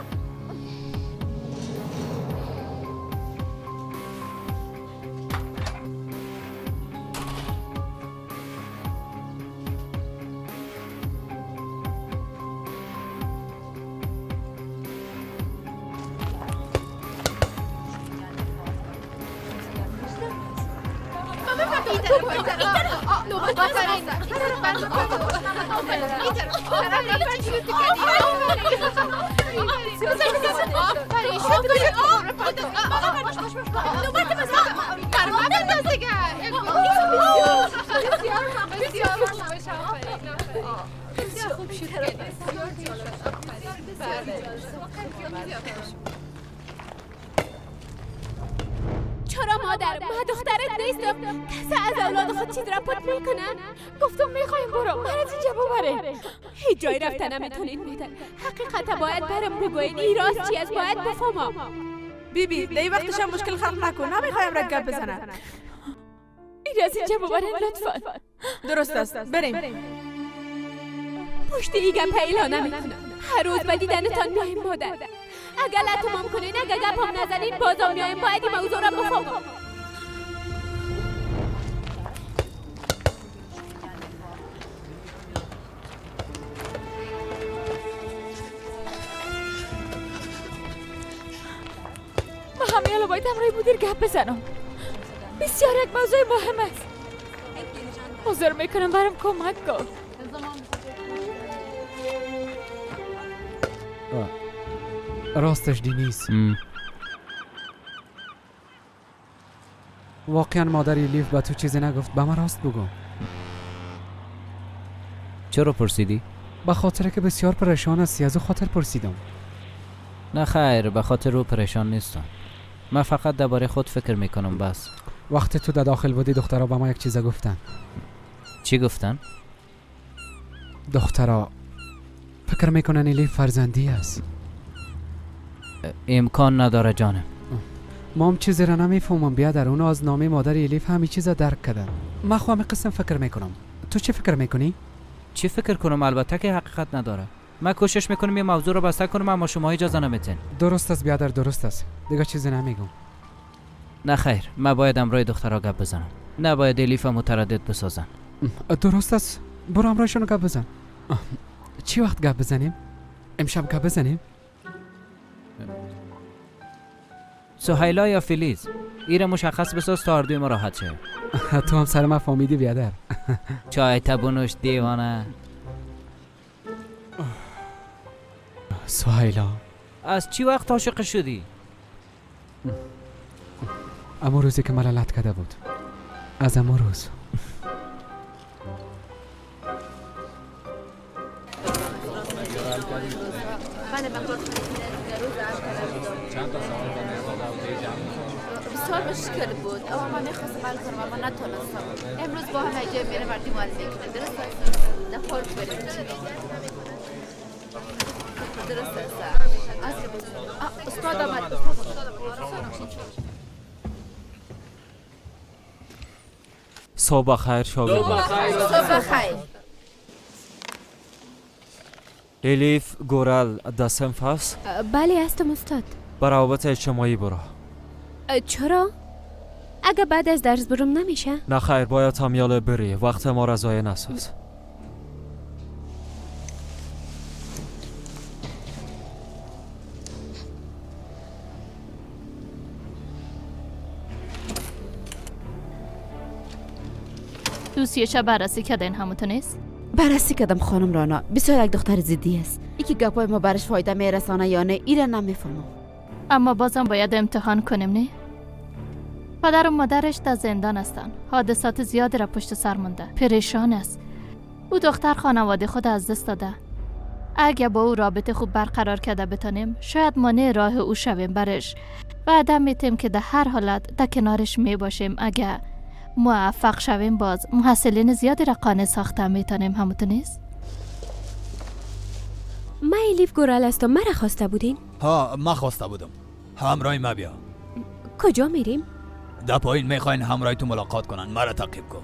چرا مادر؟ من دخترت نیستم. کسی از اولاد خود چیز را پت میکنه؟ گفتم میخوایم برو، من از اینجا ببره. هیچ جای رفتن نمیتونید مادر. حقیقت باید برم بگوین. این راست چی است باید بفهمم. بی بی در این وقتش هم مشکل خلق نکن. نمیخوایم را گپ بزنم. این از اینجا ببرین لطفا. درست است، بریم. پشت این گپ اعلان نمیکنم. هر روز به دیدنتان میایم مادر. اگر لطمم کنین، اگر گپم نزنین، بازم میایم. باید این موضوع را بفهمم. ما همه باید همراه مدیر گپ بزنم. بسیار یک موضوع مهم است. حضور میکنم، برام کمک کن. راستش دینیس، واقعا مادر الیف به تو چیزی نگفت؟ به من راست بگو. چرا پرسیدی؟ به خاطر که بسیار پریشان هستی، از او خاطر پرسیدم. نه خیر، به خاطر او پریشان نیستم. من فقط درباره خود فکر میکنم بس. وقتی تو در داخل بودی دخترها به ما یک چیز گفتن. چی گفتن؟ دخترها فکر میکنن الیف فرزندی است. امکان نداره جانم. ما هم چیزی را نمیفهمم بیادر. اونو از نامه مادر الیف همه چیز را درک کردن. من خو همه قسم فکر میکنم. تو چی فکر میکنی؟ چی فکر کنم؟ البته که حقیقت نداره. من کوشش میکنم یه موضوع رو بسته کنم، اما شما اجازه نمیتین. درست است بیادر، درست است. دیگه چیزی نمیگم. نه خیر، من باید همراه دخترها گپ بزنم. نباید الیف متردد بسازن. درست است، برو همراهشون گپ بزن. چی وقت گپ بزنیم؟ امشب گپ بزنیم؟ سهیلا یا فیلیز؟ ایره مشخص بساز تا هر دوی ما راحت شه. تو هم سر من فهمیدی بیادر. چای تبونوش دیوانه. سهیلا از چی وقت عاشق شدی؟ امو روزی که مرا لط کرده بود، از امو روز. بله من روز چند تا سوال بسیار مشکل بود، اما من میخواستم حل کنم اما نتونستم. امروز با هم جای میره مردم معرفی کنه. درست است؟ نه خورد بریم. درست است. استاد آمد. صبح خیر شاگردان. صبح خیر. الیف گورل در صنف است؟ بله هستم استاد. به روابط اجتماعی برو. چرا؟ اگه بعد از درس برم نمیشه؟ نه خیر، باید همیاله بری، وقت ما را ضایع نساز. دوسیه بررسی کردین همونتون نیست؟ بررسی کردم خانم رانا، بسیار یک دختر زدی است. یکی گپای ما برش فایده میرسانه یا نه ایره نمیفهمم. اما بازم باید امتحان کنیم نه؟ پدر و مادرش در زندان هستند. حادثات زیادی را پشت سر مونده. پریشان است. او دختر خانواده خود از دست داده. اگه با او رابطه خوب برقرار کرده بتانیم، شاید مانع راه او شویم برش. وعده میتیم که در هر حالت در کنارش میباشیم. اگه موفق شویم باز محصلین زیادی را قانع ساخته میتونیم. همونطور نیست؟ من الیف گورال هستم. مرا خواسته بودین؟ ها، ما خواسته بودم. همراه ما بیا. کجا میریم؟ در پایین میخواین همراه تو ملاقات کنن. مرا تعقیب کن.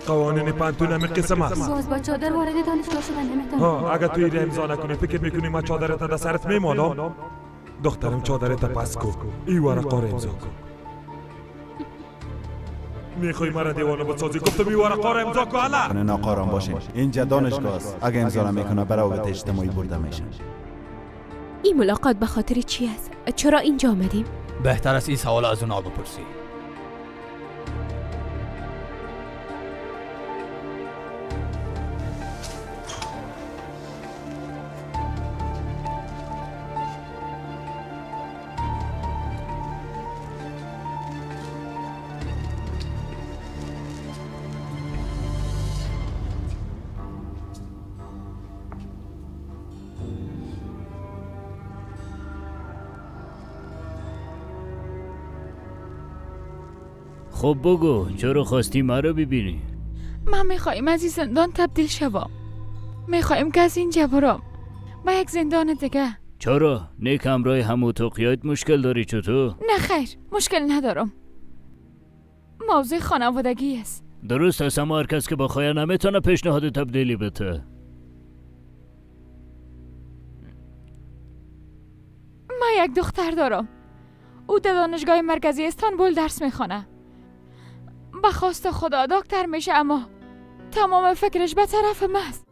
قوانین پانتون همین قسم است. باز با چادر وارد دانشگاه شدن نمیتونم. ها، اگه تو ایره امضا نکنی فکر میکنی من چادرت در سرت میمانم؟ دخترم چادرت پس کو، ای ورقا را امضا کن. میخوای مرا دیوانه بسازی؟ گفتم ای ورقا را امضا کن. الا ناقاران باشین، اینجا دانشگاه است. اگه امضا نمیکنه برای روابط اجتماعی برده میشن. این ملاقات به خاطر چی است؟ چرا اینجا آمدیم؟ بهتر است این سوال از اونا بپرسی. خب بگو چرا خواستی مرا ببینی؟ من میخوایم از این زندان تبدیل شوم. میخوایم که از اینجا برم به یک زندان دیگه. چرا؟ نیک همراه هم اتاقیات مشکل داری چطور؟ نه خیر، مشکل ندارم. موضوع خانوادگی است. درست است، اما هر کس که بخواه نمیتونه پیشنهاد تبدیلی بده. من یک دختر دارم. او در دانشگاه مرکزی استانبول درس میخوانه. به خواست خدا دکتر میشه، اما تمام فکرش به طرف من است.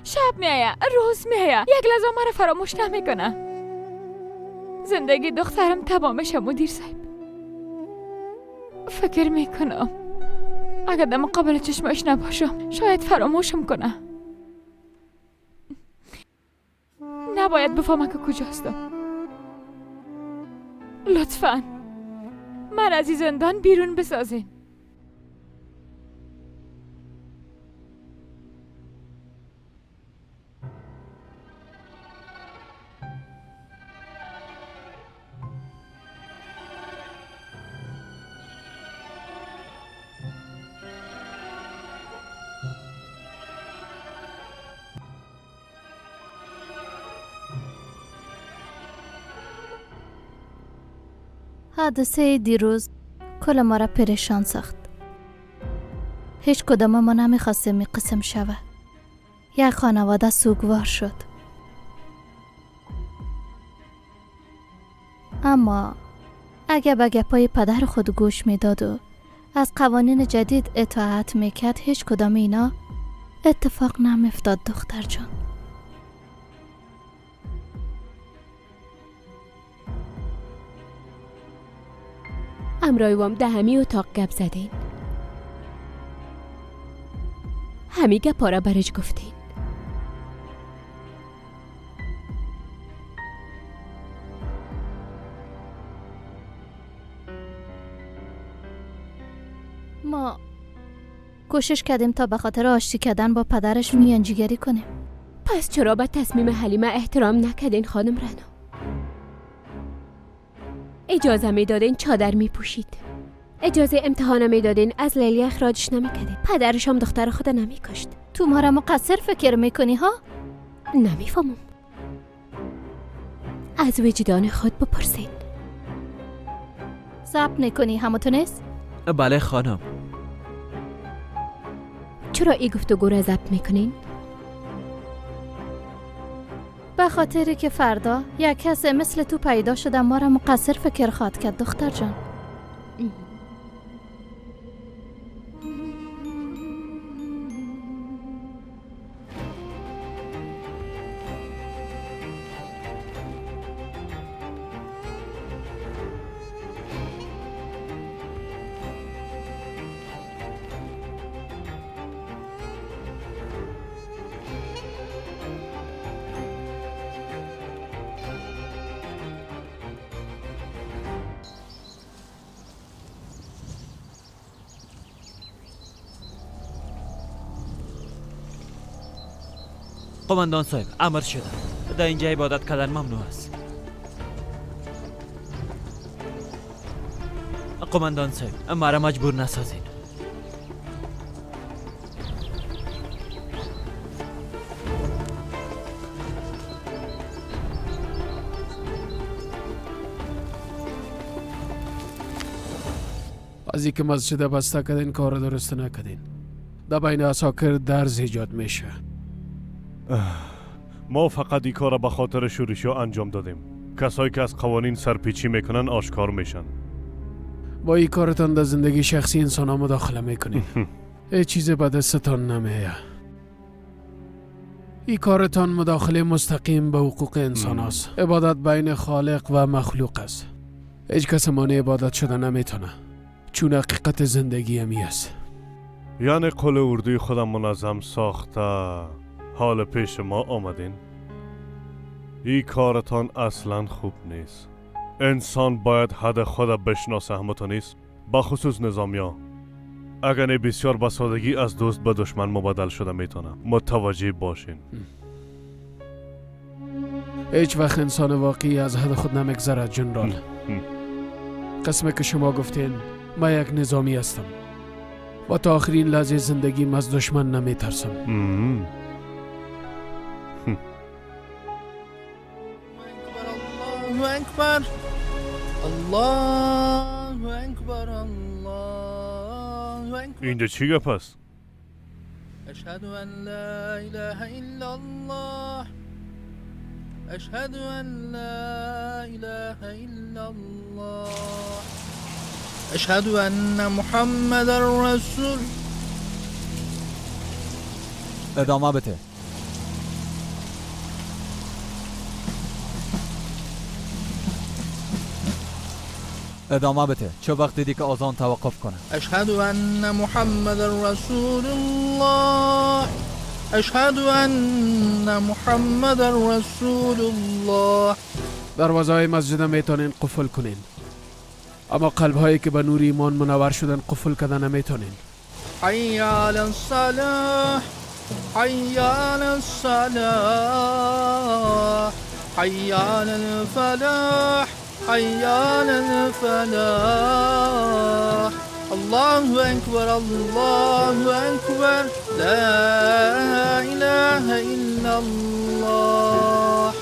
شب میایه، روز میایه، یک لحظه مرا فراموش نمیکنه. زندگی دخترم تمام میشه مدیر صاحب. فکر میکنم اگر در مقابل چشمش نباشم شاید فراموشم کنه. نباید بفهمه که کجاستم. لطفاً من از این زندان بیرون بسازین. حادثه دیروز کل ما را پریشان ساخت. هیچ کدام ما نمیخواستیم می قسم شود. یک خانواده سوگوار شد. اما اگه به گپای پدر خود گوش میداد و از قوانین جدید اطاعت میکرد، هیچ کدام اینا اتفاق نمیافتاد دختر جان. امرای وام ده همی اتاق گپ زدین. همی گپا را برش گفتین. ما کوشش کردیم تا به خاطر آشتی کردن با پدرش میانجیگری کنیم. پس چرا به تصمیم حلیمه احترام نکردین خانم رنا؟ اجازه میدادین چادر میپوشید، اجازه امتحان میدادین، از لیلی اخراجش نمیکردین، پدرش هم دختر خود نمیکشت. تو ما را مقصر فکر میکنی ها؟ نمیفهمم. از وجدان خود بپرسین. ضبط نکنی همتون نیست؟ بله خانم. چرا ای گفتگو را ضبط میکنین؟ به خاطری که فردا یک کس مثل تو پیدا شده ما را مقصر فکر خواهد کرد دختر جان. قماندان صاحب امر شده در اینجا عبادت کردن ممنوع است. قماندان صاحب مرا مجبور نسازید. از اینکه مسجد بسته کردین کار درست نکردین. در بین عساکر درز ایجاد میشه. ما فقط این کار را به خاطر شورشی ها انجام دادیم. کسایی که از قوانین سرپیچی میکنن آشکار میشن. با این کارتان در زندگی شخصی انسان ها مداخله میکنین. هیچ چیز به دستتان نمیه. این کارتان مداخله مستقیم به حقوق انسان هاست. عبادت بین خالق و مخلوق است. هیچ کس مانع عبادت شده نمیتونه، چون حقیقت زندگی همی است. یعنی قول اردوی خودم منظم ساخته حال پیش ما آمدین؟ این کارتان اصلا خوب نیست. انسان باید حد خود بشناسه، همتون نیست؟ بخصوص نظامیا. اگر نه بسیار به سادگی از دوست به دشمن مبادل شده میتونه. متوجه باشین. هیچ وقت انسان واقعی از حد خود نمیگذرد جنرال. قسمه که شما گفتین من یک نظامی هستم و تا آخرین لحظه زندگیم از دشمن نمیترسم. الله اکبر، الله اکبر، الله اکبر. اینجا چی گپ است؟ اشهد ان لا اله الا الله، اشهد ان لا اله الا الله، اشهد ان محمد رسول. ادامه بده. ادامه بده. چه وقت دیدی که آذان توقف کنه؟ اشهد ان محمد رسول الله، اشهد ان محمد رسول الله. دروازه های مسجد میتونین قفل کنین، اما قلب هایی که به نور ایمان منور شدن قفل کردن نمیتونین. حی علی الصلاة، حی علی الصلاة، حی علی الفلاح، حی علی الفلاح. الله اکبر، الله اکبر، لا اله الا الله.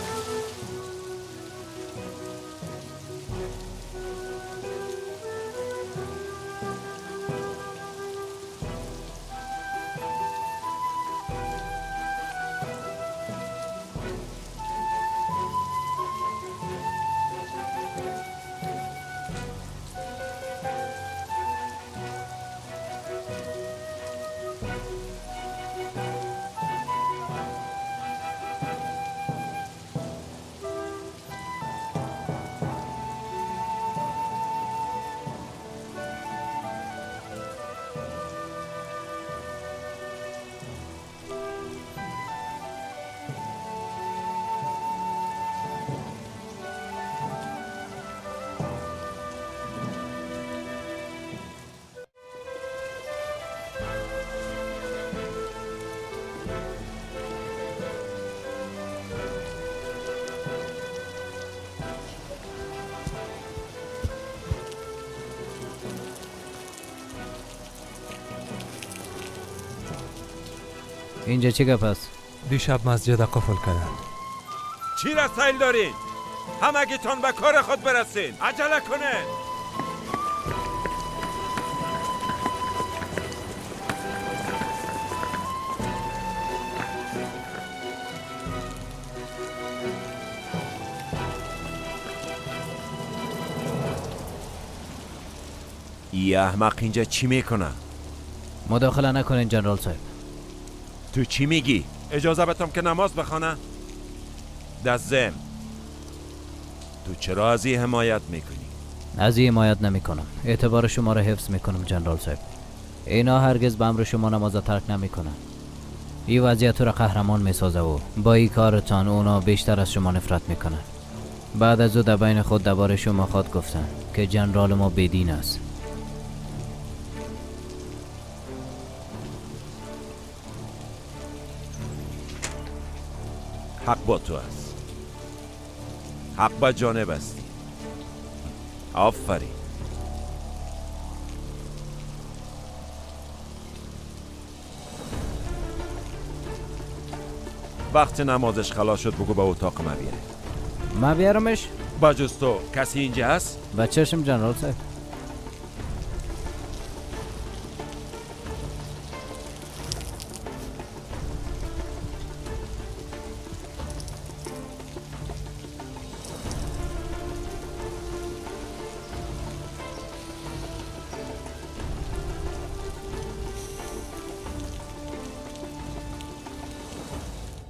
اینجا چه گپ است؟ دیشب مسجد قفل کردن. چی را سیل دارین؟ همگیتان به کار خود برسین. عجله کنه. ای احمق اینجا چی میکنه؟ مداخله نکنین جنرال صاحب. تو چی میگی؟ اجازه بدم که نماز بخوانه؟ دزم تو چرا از این حمایت میکنی؟ از این حمایت نمیکنم. اعتبار شما را حفظ میکنم جنرال صاحب. اینا هرگز به امر شما نماز ترک نمیکنن. این وضعیت را قهرمان میسازه و با این کارتان اونا بیشتر از شما نفرت میکنن. بعد از او در بین خود درباره شما خواد گفتن که جنرال ما بیدین است. حق با تو است. حق با جانب هستی. آفرین. وقت نمازش خلاص شد بگو به اتاق ما بیاره. ما بیارمش؟ با جز تو کسی اینجا هست؟ با چشم جنرال صاحب.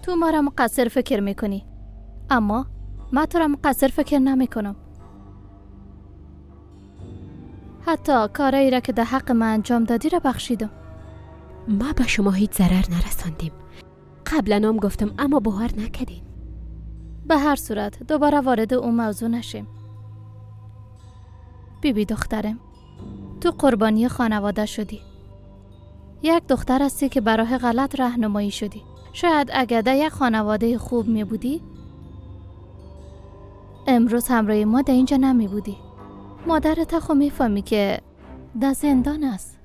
تو ما را مقصر فکر میکنی، اما من تو را مقصر فکر نمی کنم. حتی کارایی را که در حق من انجام دادی را بخشیدم. ما به شما هیچ ضرر نرساندیم. قبلا هم گفتم اما باور نکردین. به هر صورت دوباره وارد اون موضوع نشیم. بیبی دخترم، تو قربانی خانواده شدی. یک دختر هستی که براه غلط راهنمایی شدی. شاید اگر در یک خانواده خوب می بودی امروز همراه ما در اینجا نمی بودی. مادرت خو می فهمی که در زندان است.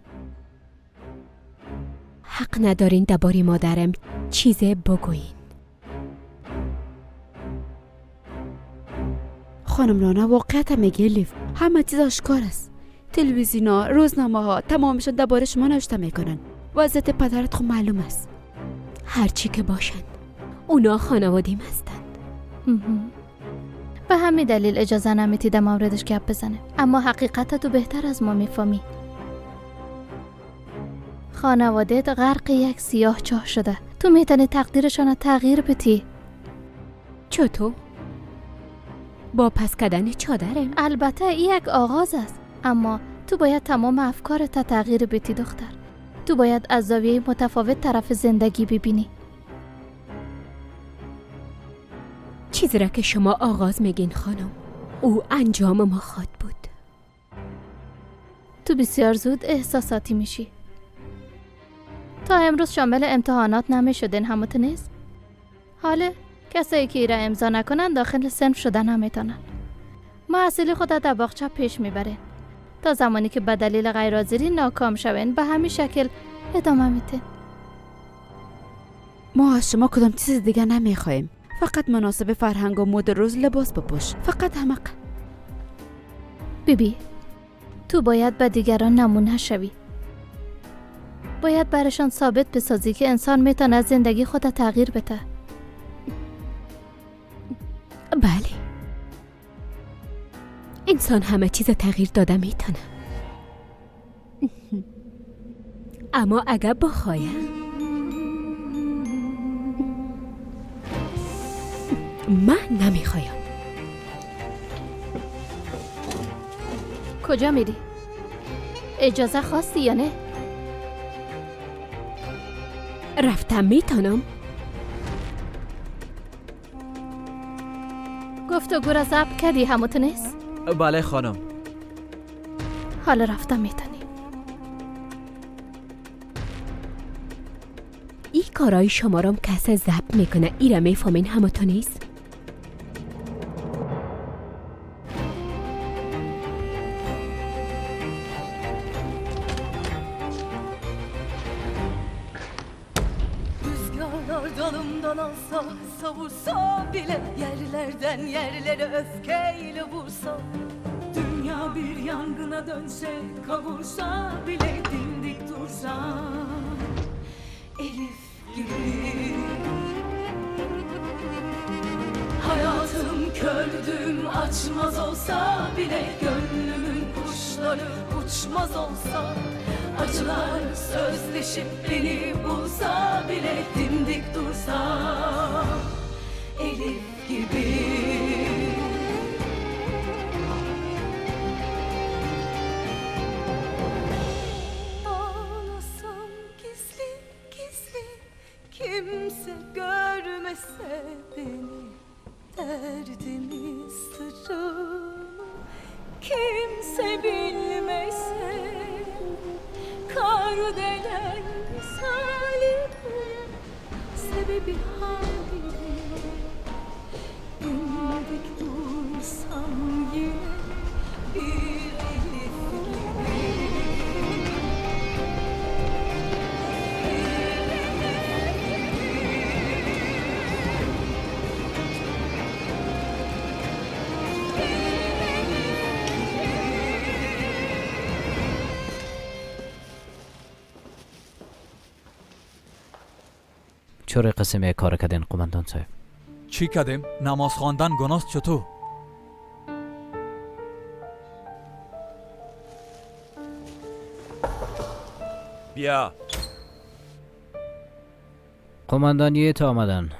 حق ندارین درباره مادرم چیز بگویین. خانم رانا واقعیت میگه لیف. همه چیز آشکار است. تلویزیونا، روزنامه ها تمامشان درباره شما نوشته میکنن. وضعیت پدرت خو معلوم است. هرچی که باشند اونا خانوادیم هستند. به همین دلیل اجازه نمیدی در موردش گپ بزنه. اما حقیقت تو بهتر از ما میفهمی. خانوادت غرق یک سیاه چاه شده. تو میتونی تقدیرشان رو تغییر بدی. چطور؟ با پس کردن چادرم؟ البته این یک آغاز است، اما تو باید تمام افکارت تغییر بدی دختر. تو باید از زاویه متفاوت طرف زندگی ببینی. چیزی را که شما آغاز میگین خانم، او انجام ما خواد بود. تو بسیار زود احساساتی میشی. تا امروز شامل امتحانات نمیشدین هموت نیست؟ حالا کسایی که ایرا امضا نکنن داخل صنف شدن نمیتونن. محصل خود در باغچه پیش میبرین تا زمانی که به دلیل غیرحاضری ناکام شوین. به همین شکل ادامه میتین. ما از شما کدام چیز دیگه نمیخوایم. فقط مناسب فرهنگ و مد روز لباس بپوش. فقط همق. بیبی تو باید به دیگران نمونه شوی. باید برشان ثابت بسازی که انسان میتونه از زندگی خود تغییر بده. بله، انسان همه چیز تغییر داده میتونه، اما اگر بخواه. من نمیخوایم. کجا میری؟ اجازه خواستی یا نه؟ رفتم میتونم. گفتگو را ضبط کردی هموت نیست؟ بله خانم. حالا رفتم میتونی. این کارای شما را کس ضبط میکنه. ایره میفهمین هموت نیست؟ Duman olsa savursa bile, yerlerden yerlere öfkeyle vursa, dünya bir yangına dönse kavursa bile, dimdik dursa Elif gibi. Hayatım kördüm açmaz olsa bile, gönlümün kuşları uçmaz olsa, acılar sözleşip beni bulsa bile, dimdik dursa Elif gibi. Ağlasam gizli gizli, kimse görmese beni, derdimi sırrımı kimse bilmese, kardelen misali sebebi halimi, dimdik dursam yine bir Elif gibi. چرا قسم کار کردین قماندان صاحب؟ چی کردیم؟ نماز خواندن گناست چطور؟ بیا. قماندانی تا آمدن.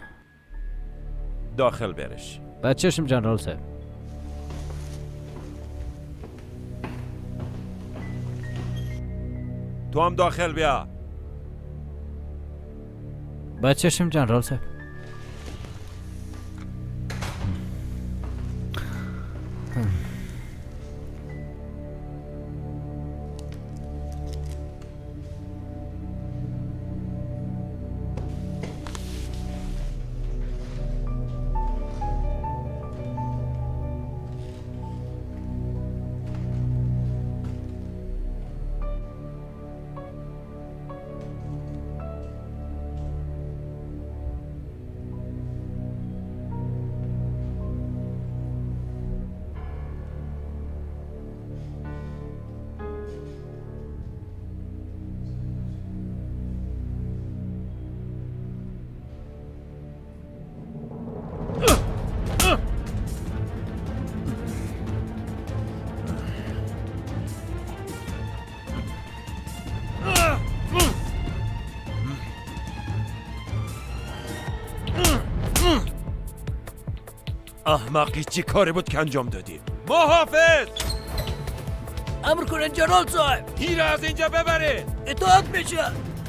داخل برش. بچشم جنرال صاحب. تو هم داخل بیا. بچشم جنرال صاحب. احمقی چی کاری بود که انجام دادی؟ محافظ! امر کنن جنرال صاحب. هیره از اینجا ببره. اطاعت میشه.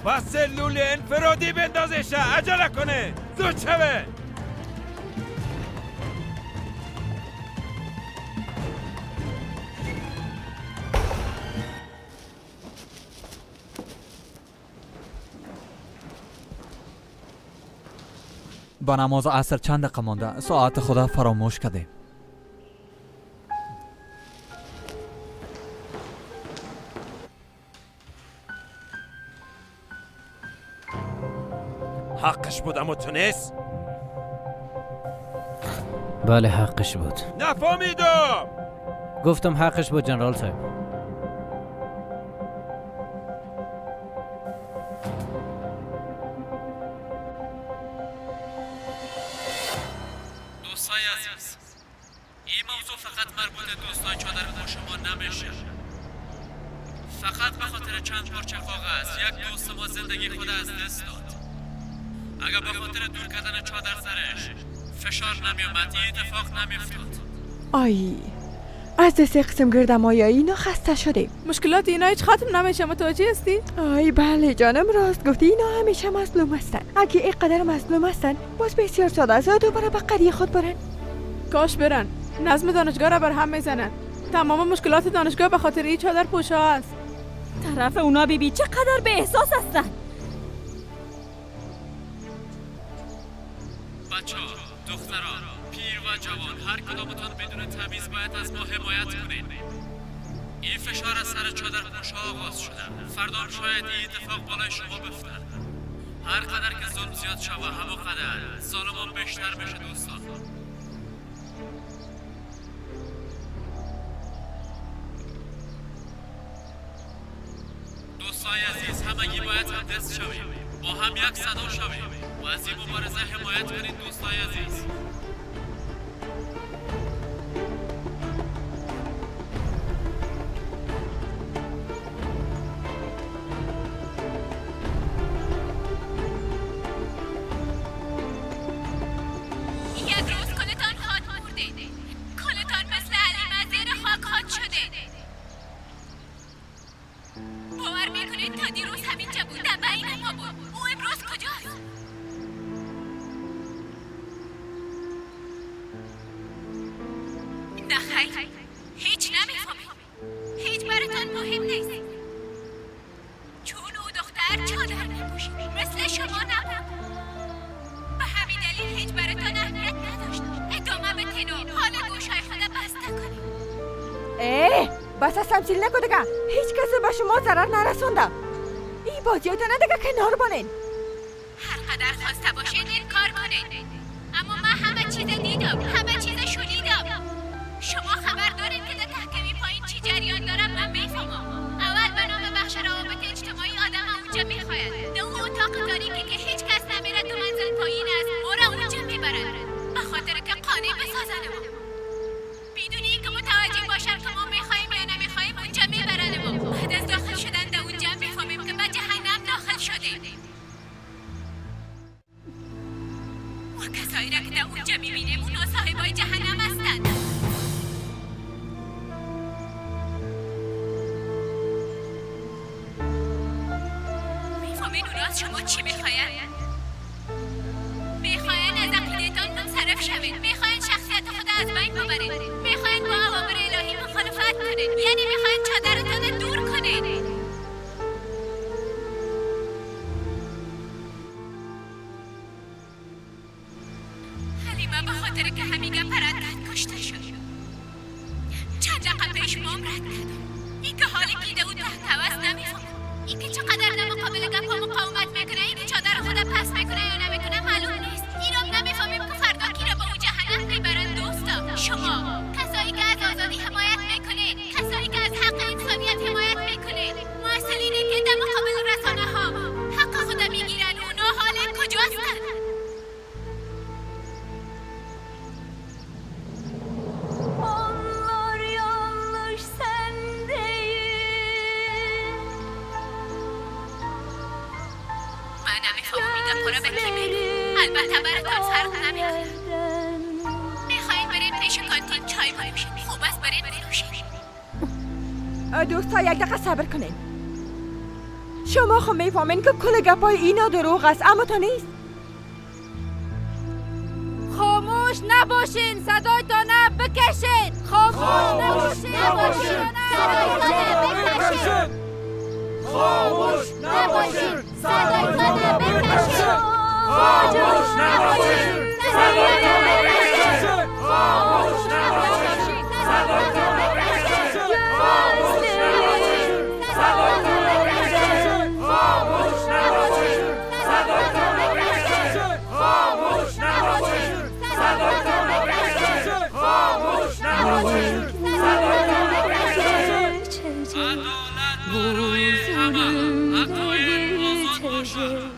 و سلول انفرادی بندازشه. عجله کنه. زود شوه. با نماز عصر چند دقیقه مانده، ساعت خدا فراموش کردیم. حقش بود اما تو نیست؟ بله حقش بود. نفهمیدم. گفتم حقش بود جنرال صاحب. دوستای عزیز، این موضوع فقط مربوط دوستای چادر شما نمیشه. فقط به خاطر چند پارچه کاغذ یک دوست ما زندگی خود از دست داد. اگر به خاطر دور کردن چادر سرش فشار نمیومد، این اتفاق نمیافتاد. آی از دست قسم گردم آیایی اینا خسته شدیم. مشکلات اینا هیچ ختم نمیشه، متوجه هستی؟ آی بله جانم، راست گفتی. اینا همیشه مظلوم هستن. اگه اینقدر مظلوم هستن باز بسیار ساده است دوباره به قریه خود برن. کاش برن. نظم دانشگاه را بر هم میزنن. تمام مشکلات دانشگاه به خاطر این چادر پوشا است. طرف اونا بیبی چقدر به احساس هستن. بچه ها، دخترها، پیر و جوان، هر کدامتان بدون تمیز باید از ما حمایت کنید. این فشار از سر چادر پوشا آغاز شده. فردا شاید این اتفاق بالای شما بفته. هر قدر که ظلم زیاد شوه همون قدر ظالمان بیشتر میشه دوستان. دوستای عزیز، همگی باید هم دست شویم، با هم یک صدا شویم و از این مبارزه حمایت کنید دوستای عزیز. یک روز کلتان خاک مرده، کلتان مثل حلیمه زیر خاک خاک شده. باور میکنید تا دیروز همینجا بود، در بین ما بود. او امروز کجاست؟ نه خیر، هیچ نمیفهمید، هیچ براتان مهم نیست، چون او دختر چادر میپوشید، مثل شما نبود. به همین دلیل هیچ براتان اهمیت نداشت. ادامه بدین و حال گوشای خود بسته کنید. اه، بس از تمثیل نکن دیگه. هیچ کس به شما ضرر نرسونده. این بازیاتان دیگه کنار بانین. هر قدر خواسته باشید این کار کنید، اما من همه چیز دیدم، همه چیز شنیدم. شما خبر دارید که در تحکمی پایین چی جریان دارم؟ من میفهمم. اول به نام بخش روابط اجتماعی آدم اونجا میخواید. در اون اتاق تاریکی که هیچ کس نمیره دو منزل پایین است، ما را اونجا میبرند به خاطر که قانع بسازن ما، بدون اینکه متوجه باشن که ما میخواهیم یا نمیخواهیم اونجا میبرند ما. بعد از داخل شدن در اونجا میفهمیم که به جهنم داخل شدیم و کسایی را که در اونجا میبینیم اونا صاحبای جهنم هستند. میفهمین اونا از شما چی میخواین؟ میخواین از عقیدهتان منصرف شوید، میخواین شخصیت خود از بین ببرید، میخواین با اوامر الهی مخالفت کنید، یعنی میخواین چادرتان دور کنید. حلیمه به خاطر که همین گپ رد کرد کشته شد. چند دقیقه پیش مام رد کردم. این که حال کیده او تحت هوس نمیفهمم. این که چقدر در مقابل گپ ها مقاومت میکنه، این که چادر خود پس میکنه یا نمیکنه معلوم نیست. این را نمیفهمیم که فردا کی را به او جهنم میبرند. دوستا، شما کسایی که از آزادی حمایت میکنید، کسایی که از حق انسانیت حمایت میکنید، مسئولینی که در مقابل رسانه ها حق خود میگیرن، اونا حال کجاستند؟ Onlar yanlış, sen değil. من نمیفهمم این گپا را به کی میگم. البته براتان فرق نمیکنه. میخواین برین پیش کانتین چای بنوشید؟ خوب است، برین بنوشید. دوستا یک دقیقه صبر کنین. شما خب میفهمین که کل گپای اینا دروغ است، اما تا نیست. خاموش نباشین، صدایتان بکشین. خاموش نباشین، صدایتان بکشین. خاموش نباشین، صدایتان بکشین. خاموش نباشین، صدایتان بکشین. خاموش نباشین، صدایتان بکشین. خاموش نباشین، صدایتان بکشین. خاموش نباشین، صدایتان بکشین. خاموش نباشین، صدایتان بکشین. خاموش نباشین، صدایتان بکشین. برای همه عقاید آزاد باشد.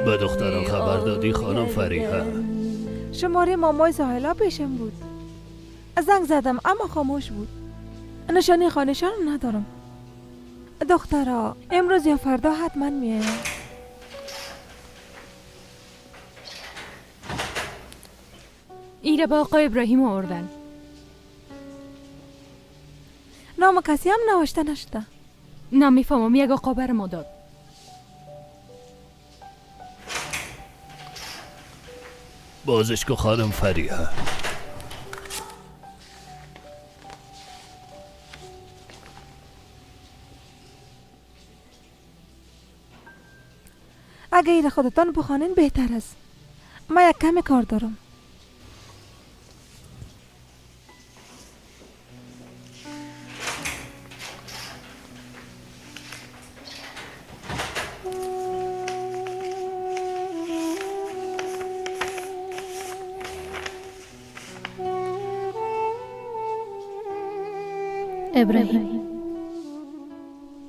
به دخترم خبر دادی خانم فریحه؟ شماره مامای ساحلا پیشم بود، زنگ زدم اما خاموش بود. نشانی خانه‌شان ندارم. دخترا امروز یا فردا حتما میایم. ایره با آقای ابراهیم آوردن. نام کسی هم نوشته نشده. نمیفهمم، یک آقا بر ما داد. بازش که خانم فریحه. اگه ایر خودتان بخوانین بهتر است. من یک کمی کار دارم. ابراهیم،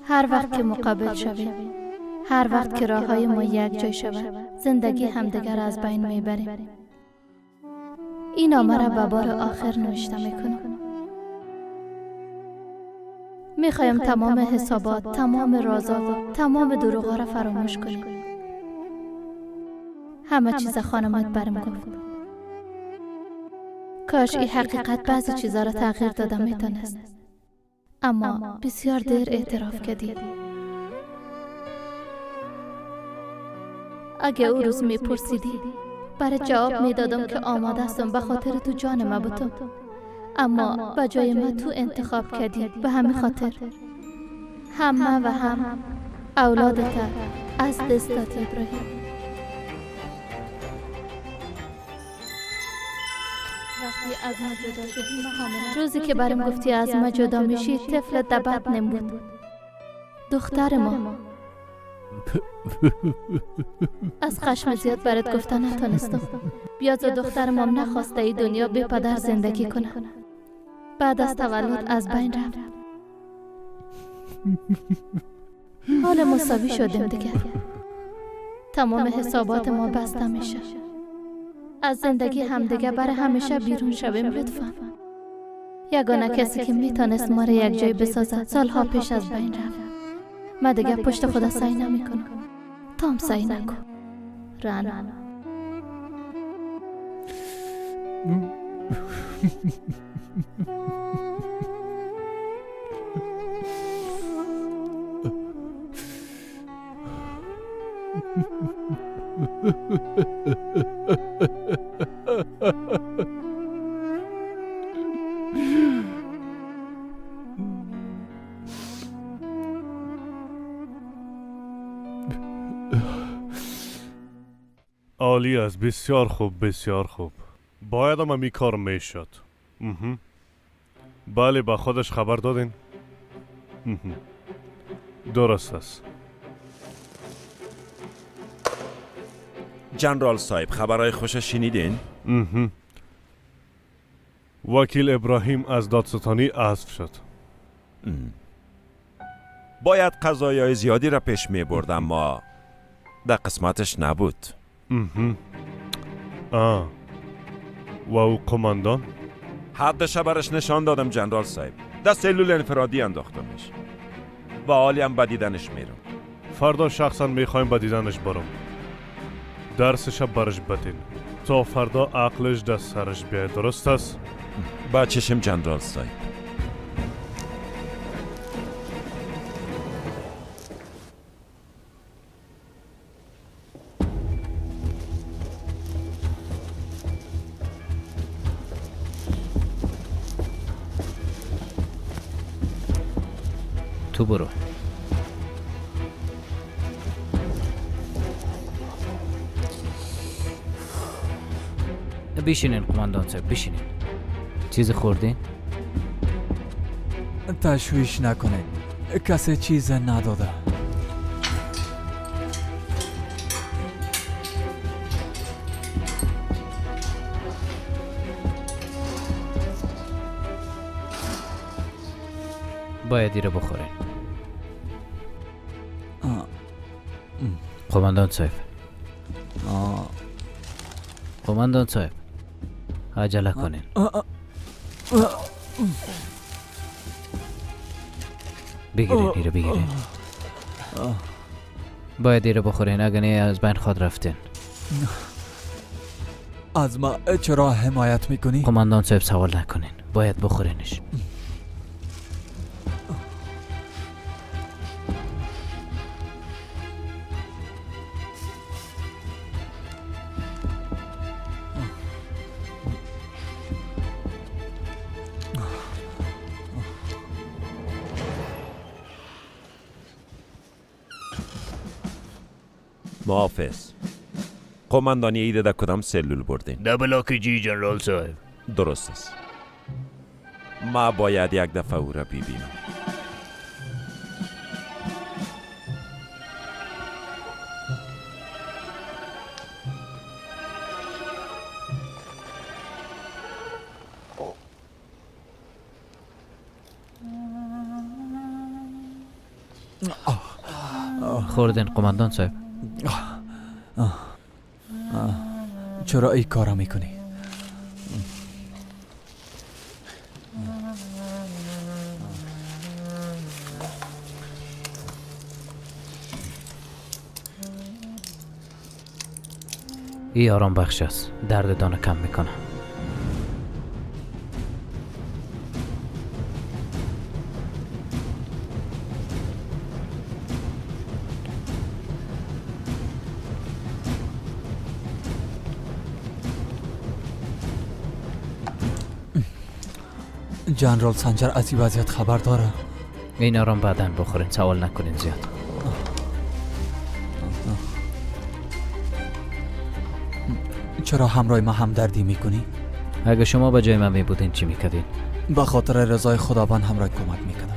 هر وقت که مقابل شویم، هر وقت که راههای ما یک جای شود، زندگی همدیگر از بین میبریم. این نامه را به بار آخر نوشته میکنم. میخوایم تمام حسابات، تمام رازها و تمام دروغ را فراموش کنیم. همه چیز خانمت برم گفت. کاش این حقیقت بعضی چیزا را تغییر داده میتونست، اما بسیار دیر اعتراف کردی. اگه او روز میپرسیدی برای جواب میدادم که آماده هستم به خاطر تو جان ما بتم، اما به جای ما تو انتخاب کردی. به همین خاطر همه و هم اولادت از دست دادی ابراهیم. وقتی از ما جدا شدی، روزی که برم گفتی از ما جدا میشی، طفل دبت نمود، دختر ما. از خشم زیاد برات گفته نتونستم. بیاز دختر مام نخواسته ای دنیا بی پدر زندگی کنه. بعد از تولد از بین رفت. حال مساوی شدیم دیگه. تمام حسابات ما بسته میشه. از زندگی همدیگه برای همیشه بیرون شویم لطفا. یگانه کسی که میتونست ما را یک جای بسازد سالها پیش از بین رفت. من دیگه پشت خدا سعی نمی کنم. تو هم سعی نکن. رعنا. عالی است، بسیار خوب، بسیار خوب. باید هم این کار میشد. بله، با خودش خبر دادین. درست است. جنرال صاحب، خبرهای خوش شنیدین؟ وکیل ابراهیم از دادستانی حذف شد. باید قضایای زیادی را پیش می برد، اما در قسمتش نبود. و او قماندان؟ حدش برش نشان دادم جنرال صاحب. در سلول انفرادی انداختمش و حالی هم به دیدنش میرم. فردا شخصا میخوایم به دیدنش برم. درسش برش بدین تا فردا عقلش دست سرش بیاید. درست است؟ با چشم جنرال صاحب. تو برو. بشینین قماندان صاحب، بشینین. چیز خوردین؟ تشویش نکنید، کسی چیز نداده. باید ایره بخورین. قماندان صاحب، قماندان صاحب، عجله کنین. بگیرین ایره، بگیرین. باید ایره بخورین، اگه نه از بین خود رفتین. از ما چرا حمایت میکنی؟ قماندان صاحب سوال نکنین، باید بخورینش. محافظ، قماندانی ایده در کدام سلول بردین؟ در بلاک جی جنرال صاحب. درست است. ما باید یک دفعه او را ببینم. خوردین قماندان صاحب؟ چرا این کارا میکنی؟ ای آرام بخش است، درد دانه کم میکنه. جنرال سنجر از این وضعیت خبر داره؟ این آرام بعدا بخورین، سوال نکنین زیاد. چرا همراه ما همدردی میکنی؟ اگه شما به جای من میبودین چی میکردین؟ به خاطر رضای خداوند همراه کمک میکردم.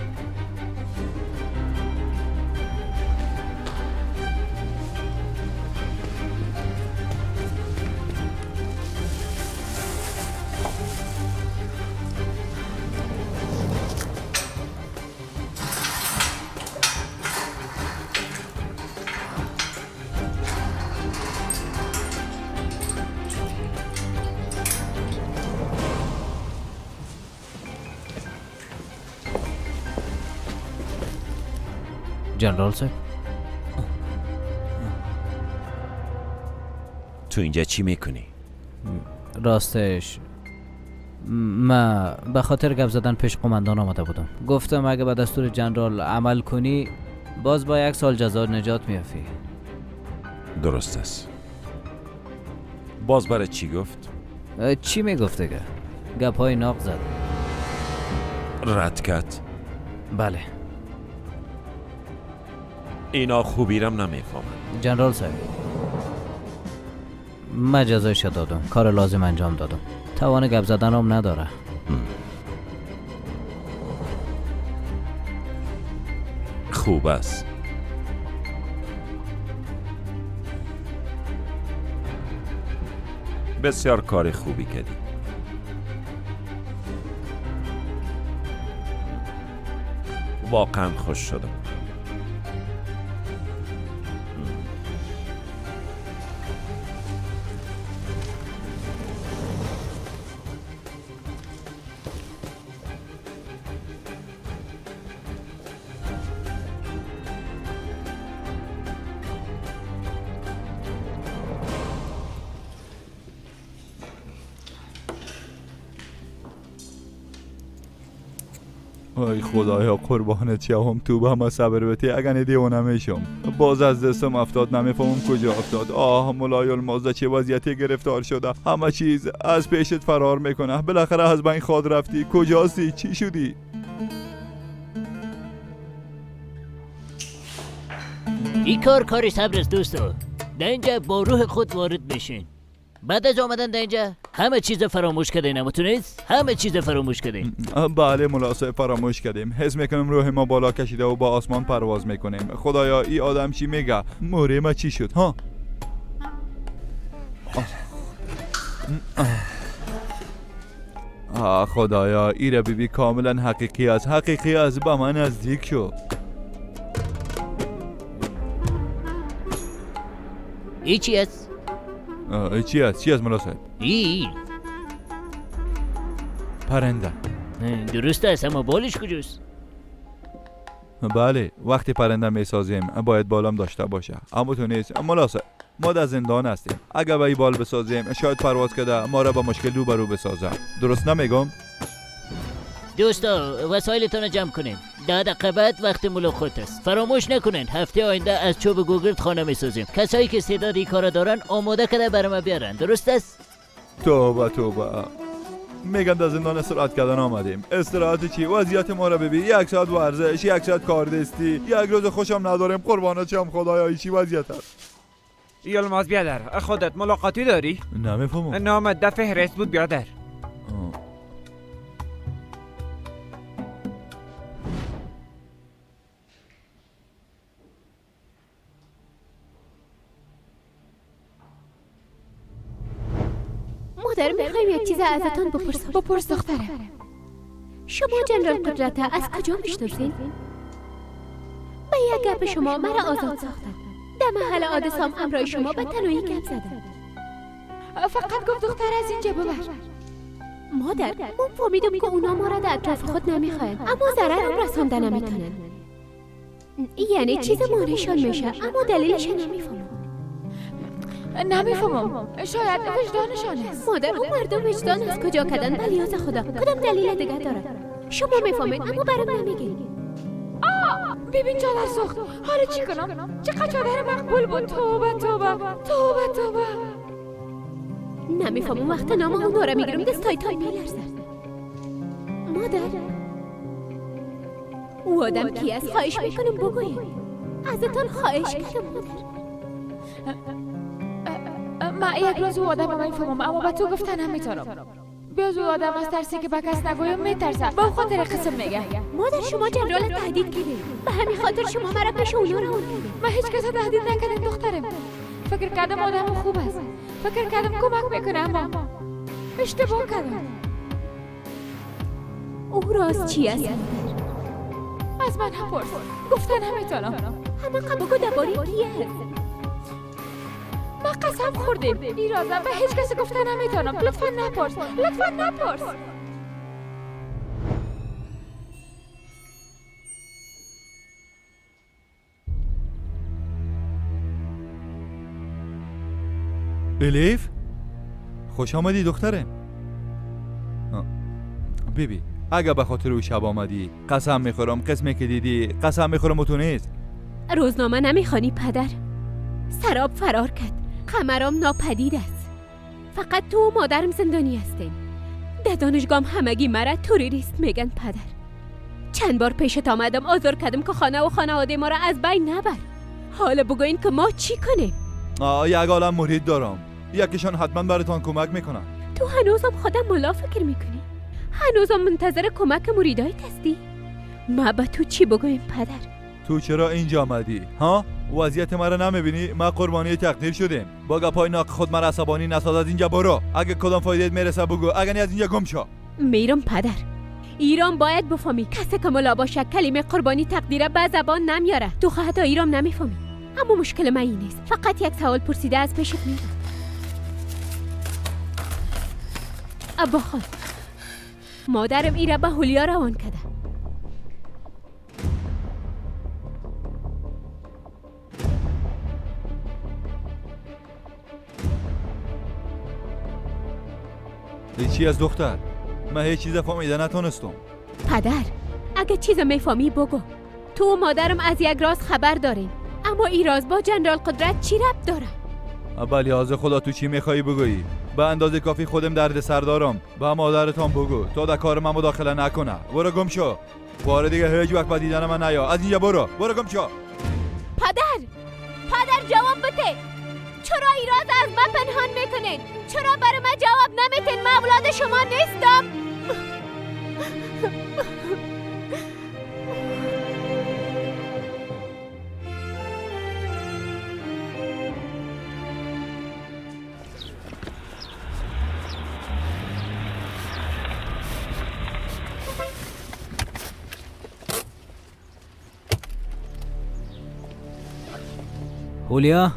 جنرال صاحب، تو اینجا چی میکنی؟ راستش من به خاطر گپ زدن پیش قماندان آمده بودم. گفتم اگه به دستور جنرال عمل کنی باز با 1 سال جزا نجات میافی. درست است. باز برای چی گفت؟ چی میگفت دیگه؟ گپ های ناق زد. رد کرد؟ بله. اینا خوبیرم نمیفهمم. جنرال صاحب، من جزایش دادم، کار لازم انجام دادم، توان گپ زدن هم نداره. خوب است. بسیار کار خوبی کردی. واقعا خوش شدم. ای خدایا قربانت شوم، تو به ما صبر بتی، اگر دیوانه میشم. باز از دستم افتاد، نمیفهمم کجا افتاد. آه مولای الماز چه وضعیتی گرفتار شده، همه چیز از پیشت فرار میکنه. بالاخره از بین خود رفتی، کجاستی، چی شدی؟ این کار کار صبر است دوستو. در اینجا با روح خود وارد بشین. بعد از آمدن در اینجا همه چیز فراموش کردین، نمیتونید؟ همه چیز فراموش کردین. بله ملاصه فراموش کردیم. حس میکنم روح ما بالا کشیده و با آسمان پرواز میکنیم. خدایا ای آدم چی میگه؟ موره ما چی شد ها؟ آه خدایا ای بیبی کاملا حقیقی است، حقیقی است، به من نزدیک شو. ای چی است؟ چی است؟ چی است ملا صاحب؟ ای پرنده. درست است، اما بالش کجاست؟ بله وقتی پرنده میسازیم باید بالام داشته باشه، اما تو نیست ملا صاحب. ما در زندان هستیم. اگر به ای بال بسازیم شاید پرواز کرده ما را با مشکل روبرو بسازه. درست نمیگم؟ دوستا وسایلتون رو جمع کنین. 10 دقیقه بعد وقت ملاقات است. فراموش نکنین هفته آینده از چوب گوگرد خانه میسازیم. کسایی که استعداد این کارا دارن آماده کرده برای ما بیارن. درست است؟ توبه توبه. میگم در زندان استراحت کردن آمدیم. استراحت چی؟ وضعیت ما را ببین. 1 ساعت ورزش، 1 ساعت کاردستی، 1 روز خوشم نداریم. قربانت شم خدایا، این چی وضعیت است؟ یلماز بیادر، خودت ملاقاتی داری؟ نمیفهمم. نامت در فهرست بود بیادر. مادر میخوایم یک چیز ازتان بپرسم. بپرس دخترم. شما جنرال قدرت از کجا میشناسین؟ به یک گپ شما مرا آزاد ساختن. در محل حادثه امرای شما به تنهایی گپ زدم. فقط گفت دختر از اینجا ببر. مادر من فهمیدم که اونا ما را در اطراف خود نمیخواین، اما ضررم رسانده نمیتونن. یعنی چیز مانعشان میشه، اما دلیلش نمیفهمم. نمیفهمم. شاید وجدانشان است. مادر اون مردم وجدان از کجا کردن؟ بلیاز خدا کدام دلیل دیگه داره؟ شما میفهمید اما برام نمیگین. ببین چادر سوخت. حالا چی کنم؟ چقدر چادر مقبول بود. توبه توبه توبه توبه. نمیفهمم وقت نام اونا را میگیرم دستای تای میلرزه. مادر او آدم کی است؟ خواهش میکنم بگویید. ازتان خواهش کردم مادر. من یک روز او آدم میفهمم، اما به تو گفتن نمیتونم. بیاز او آدم از ترسی که به کس نگویم میترسه، به خاطر قسم میگه. مادر شما جنرال تهدید کردید، به همین خاطر شما مرا پیش اونا روان کردید. من هیچ کس تهدید نکردم دخترم. فکر کردم آدم خوب است، فکر کردم کمک میکنه، اما اشتباه کردم. او راز چی است؟ از من نپرس، گفتن نمیتونم. همه بگو درباره کی است؟ ما قسم خوردیم این رازم به هیچ کسی گفته نمیتونم. لطفا نپرس، لطفا نپرس. الیف خوش آمدی دخترم. بیبی اگه به خاطر او شب آمدی قسم میخورم، قسمی که دیدی قسم میخورم و تو نیست. روزنامه نمیخوانی پدر؟ سراب فرار کرد، قمرام ناپدید است. فقط تو و مادرم زندانی هستین. در دانشگاه همگی مرا توریست میگن پدر. چند بار پیشت آمدم آزار کردم که خانه و خانواده ما را از بین نبر. حالا بگوین که ما چی کنیم؟ یک عالم مرید دارم، یکیشان حتما براتان کمک میکنن. تو هنوزم خودم ملا فکر میکنی؟ هنوزم منتظر کمک مریدایت هستی؟ ما به تو چی بگویم پدر؟ تو چرا اینجا آمدی؟ ها؟ وضعیت مرا نمیبینی؟ ما قربانی تقدیر شدیم. با گپای ناق خود مرا عصبانی نساز. از اینجا برو. اگه کدام فایدهت میرسه بگو، اگه نه از اینجا گم شو. میرم پدر. ایران باید بفهمی کسی که ملا باشه کلمه قربانی تقدیر به زبان نمیاره. تو حتی ایران نمیفهمی. اما مشکل من این نیست. فقط یک سوال پرسیده از پیشت میرم. ابا خان، مادرم ایره به هولیا روان کرده. چی از دختر؟ من هیچ چیز فهمیده نتونستم. پدر اگه چیز میفهمی بگو. تو و مادرم از یک راز خبر دارین، اما این راز با جنرال قدرت چی ربط داره؟ بله از خدا تو چی میخوایی بگویی؟ به اندازه کافی خودم درد سر دارم. به مادرتان بگو تا در کار من مداخله نکنه. برو گم شو. بار دیگه هیچ وقت به دیدن من نیا. از اینجا برو. برو گم شو. پدر، پدر جواب بده. چرا این راز از من پنهان میکنین؟ چرا برای من جواب نمیتین؟ من اولاد شما نیستم. هولیا؟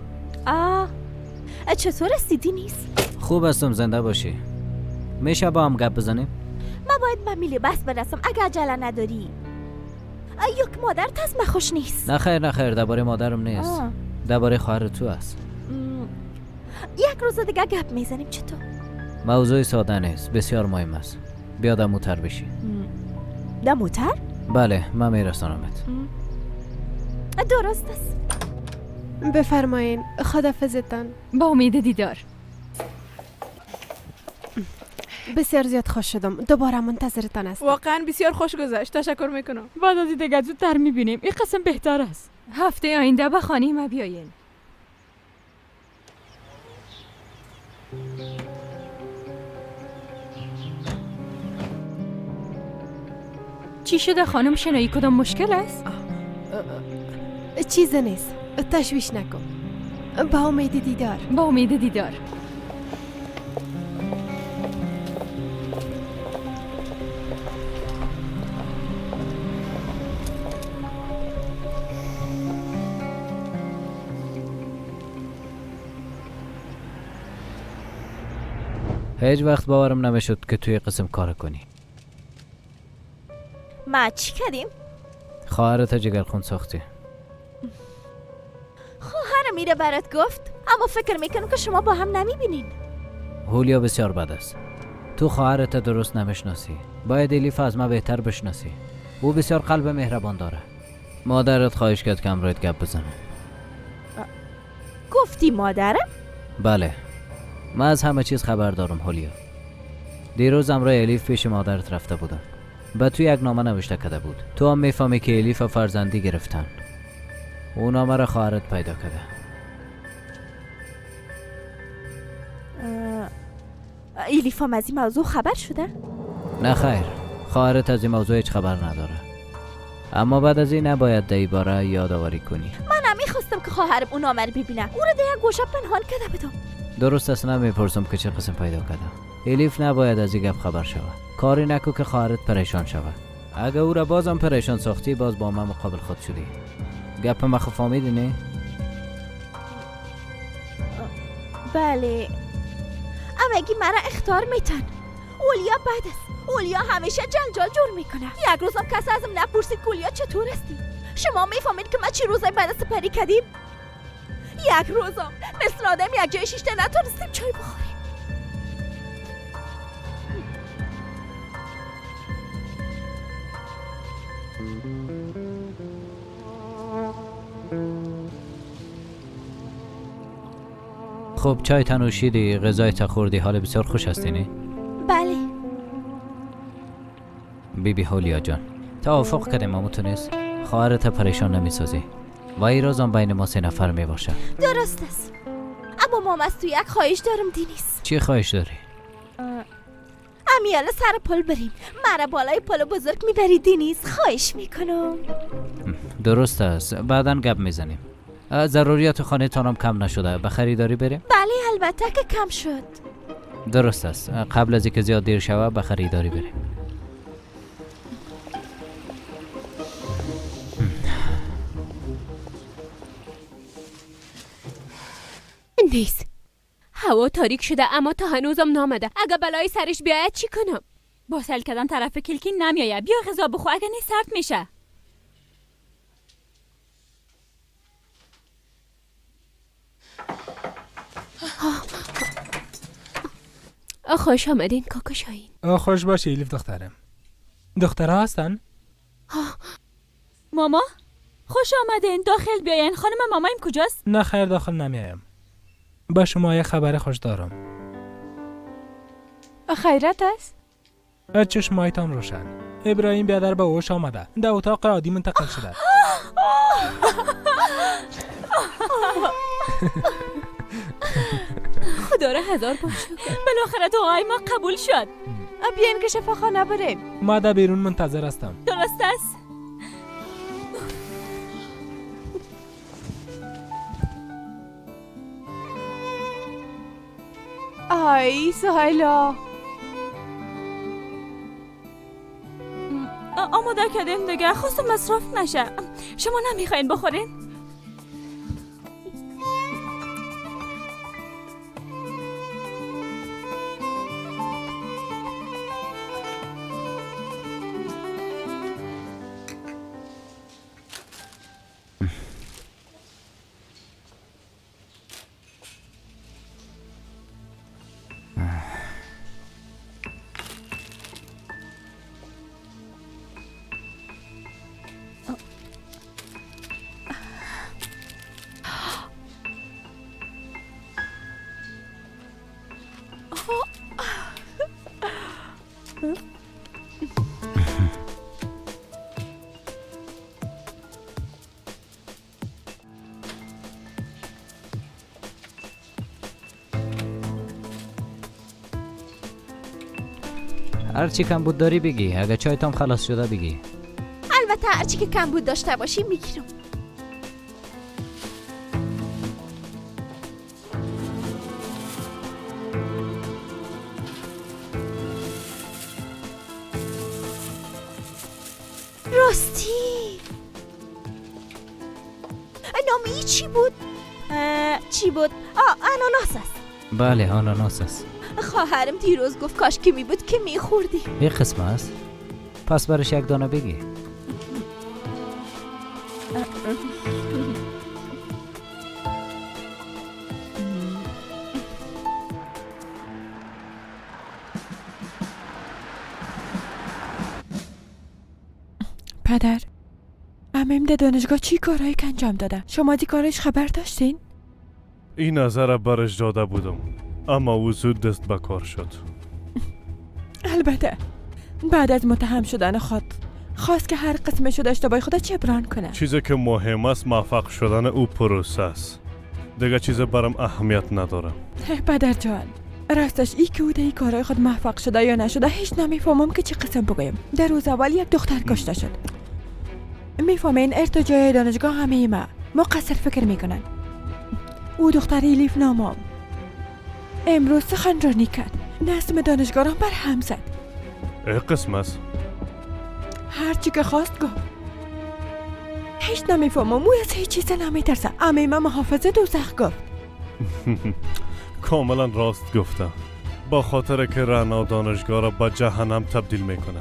چطور هستی نیست؟ خوب هستم، زنده باشی. میشه با هم گپ بزنیم؟ من باید به میلی بس برسم اگه عجله نداری. یک مادر تصمه خوش نیست. نه خیر نه خیر، درباره مادرم نیست، درباره خواهر تو است. یک روز دیگه گپ میزنیم. چطور؟ موضوع ساده نیست، بسیار مهم است. بیا دموتر بشی. دموتر؟ بله، من میرسانمت. درست است. بفرمایین، خدافظتان. با امید دیدار. بسیار زیاد خوش شدم، دوباره منتظرتان هستم. واقعا بسیار خوش گذشت، تشکر میکنم. بعد از دیگه زودتر میبینیم، این قسم بهتر است. هفته آینده به خانه ما بیاین. چی شده خانم شنایی؟ کدام مشکل است؟ چیز نیست، تشویش نکن. با امید دیدار. با امید دیدار. هیچ وقت باورم نمیشد که توی قسم کار کنی. ما چی کردیم؟ خواهرت جگرخون ساختی. خواهرم میره برات گفت، اما فکر میکنم که شما با هم نمیبینین. هولیا بسیار بد است. تو خواهرت درست نمیشناسی. باید الیف از ما بهتر بشناسی. او بسیار قلب مهربان داره. مادرت خواهش کرد که همراهت گپ بزنه. گفتی مادرم؟ بله. من از همه چیز خبر دارم هولیا. دیروز همراه الیف پیش مادرت رفته بودم. به تو یک نامه نوشته کرده بود. تو هم میفهمی که الیف فرزندی گرفتن. او نامه را خواهرت پیدا کرده. الیف هم از این موضوع خبر شده؟ نه خیر، خواهرت از این موضوع هیچ خبر نداره. اما بعد از این نباید در این باره یادآوری کنی. من نمیخواستم که خواهرم اون نامه رو ببینه. او را در یک گوشه پنهان کرده بودم. درست است، نمیپرسم که چه قسم پیدا کرده. الیف نباید از این گپ خبر شود. کاری نکو که خواهرت پریشان شود. اگه او را بازم پریشان ساختی، باز با من مقابل خود شدی. گپ ما خو فهمیدی نه؟ بله. اما مرا اخطار میتن. اولیا بد است. اولیا همیشه جنجال جور میکنه. یک روزم کسی ازم نپرسید که اولیا چطور هستی. شما میفهمید که ما چی روزای بعد سپری کردیم؟ یک روزم مثل آدم یک جای شیشته نتونستیم چای بخوریم. خب چای تنوشیدی، غذای تا خوردی، حال بسیار خوش هستی نه؟ بله. بی بی هولیا جان، توافق کردیم اما تو نیست خواهرت پریشان نمیسازی و این روز هم بین ما 3 نفر می باشه. درست است. اما مام از تو یک خواهش دارم دینیس. چی خواهش داری؟ امیال سر پل بریم. مرا بالای پل بزرگ میبری دینیس، خواهش میکنم. درست است، بعدا گپ میزنیم. ضروریات خانه تانم کم نشده، به خریداری بریم؟ بله البته که کم شد. درست است، قبل از اینکه زیاد دیر شود به خریداری بریم. نیست، هوا تاریک شده اما تا هنوزم نامده. اگه بلای سرش بیاید چی کنم؟ با سل کردن طرف کلکی نمیآید. بیا غذا بخور، اگه نیست سرد میشه. خوش آمدین کاکا شاهین. خوش باشی الیف دخترم. دخترها هستن؟ ماما خوش آمدین، داخل بیاین. خانم مامایم کجاست؟ نه خیر داخل نمیایم. با شما یه خبر خوش دارم. خیرت است؟ چشمایتان روشن. ابراهیم بیادر به هوش آمده، در اتاق عادی منتقل شده. خدا را هزار بار شکر، بالاخره دعای ما قبول شد. بیاین که شفاخانه بریم. ما در بیرون منتظر هستم. درست است. آی سهیلا، آماده کردیم دیگه، خواستم مصرف نشه. شما نمیخواین بخورین؟ هر چی کم بود داری بگی، اگه چایتام خلاص شده بگی. البته هر چی که کم بود داشته باشی میگیرم. راستی نام ای چی بود؟ چی بود؟ آناناس است. بله آناناس است. خواهرم دیروز گفت کاش که می بود که می خوردی. یه قسم است؟ پس برش یک دانه بگی. پدر، عمیم در دانشگاه چی کارهایی که انجام داده؟ شما دی کارش خبر داشتین؟ این نظر برش داده بودم، اما او زود دست به کار شد. البته بعد از متهم شدن خود خواست که هر قسم شده اشتباه خود جبران کنه. چیزی که مهم است موفق شدن او پروسه است. دیگه چیز برام اهمیت نداره. پدر جان، راستش ای که او در کارهای خود موفق شده یا نشده هیچ نمیفهمم که چه قسم بگویم. در روز اول یک دختر کشته شد. میفهمین ارتجاع دانشگاه همه ما مقصر فکر میکنن. او دختر الیف نامم امروز سخنرانی کرد، نظم دانشگاه را بر هم زد. ای قسم است؟ هرچی که خواست گفت. هیچ نمیفهمم او از هیچ چیز نمیترسه. عمه ما محافظ دوزخ گفت. کاملا راست گفته. با خاطر که رعنا دانشگاه را به جهنم تبدیل میکنه.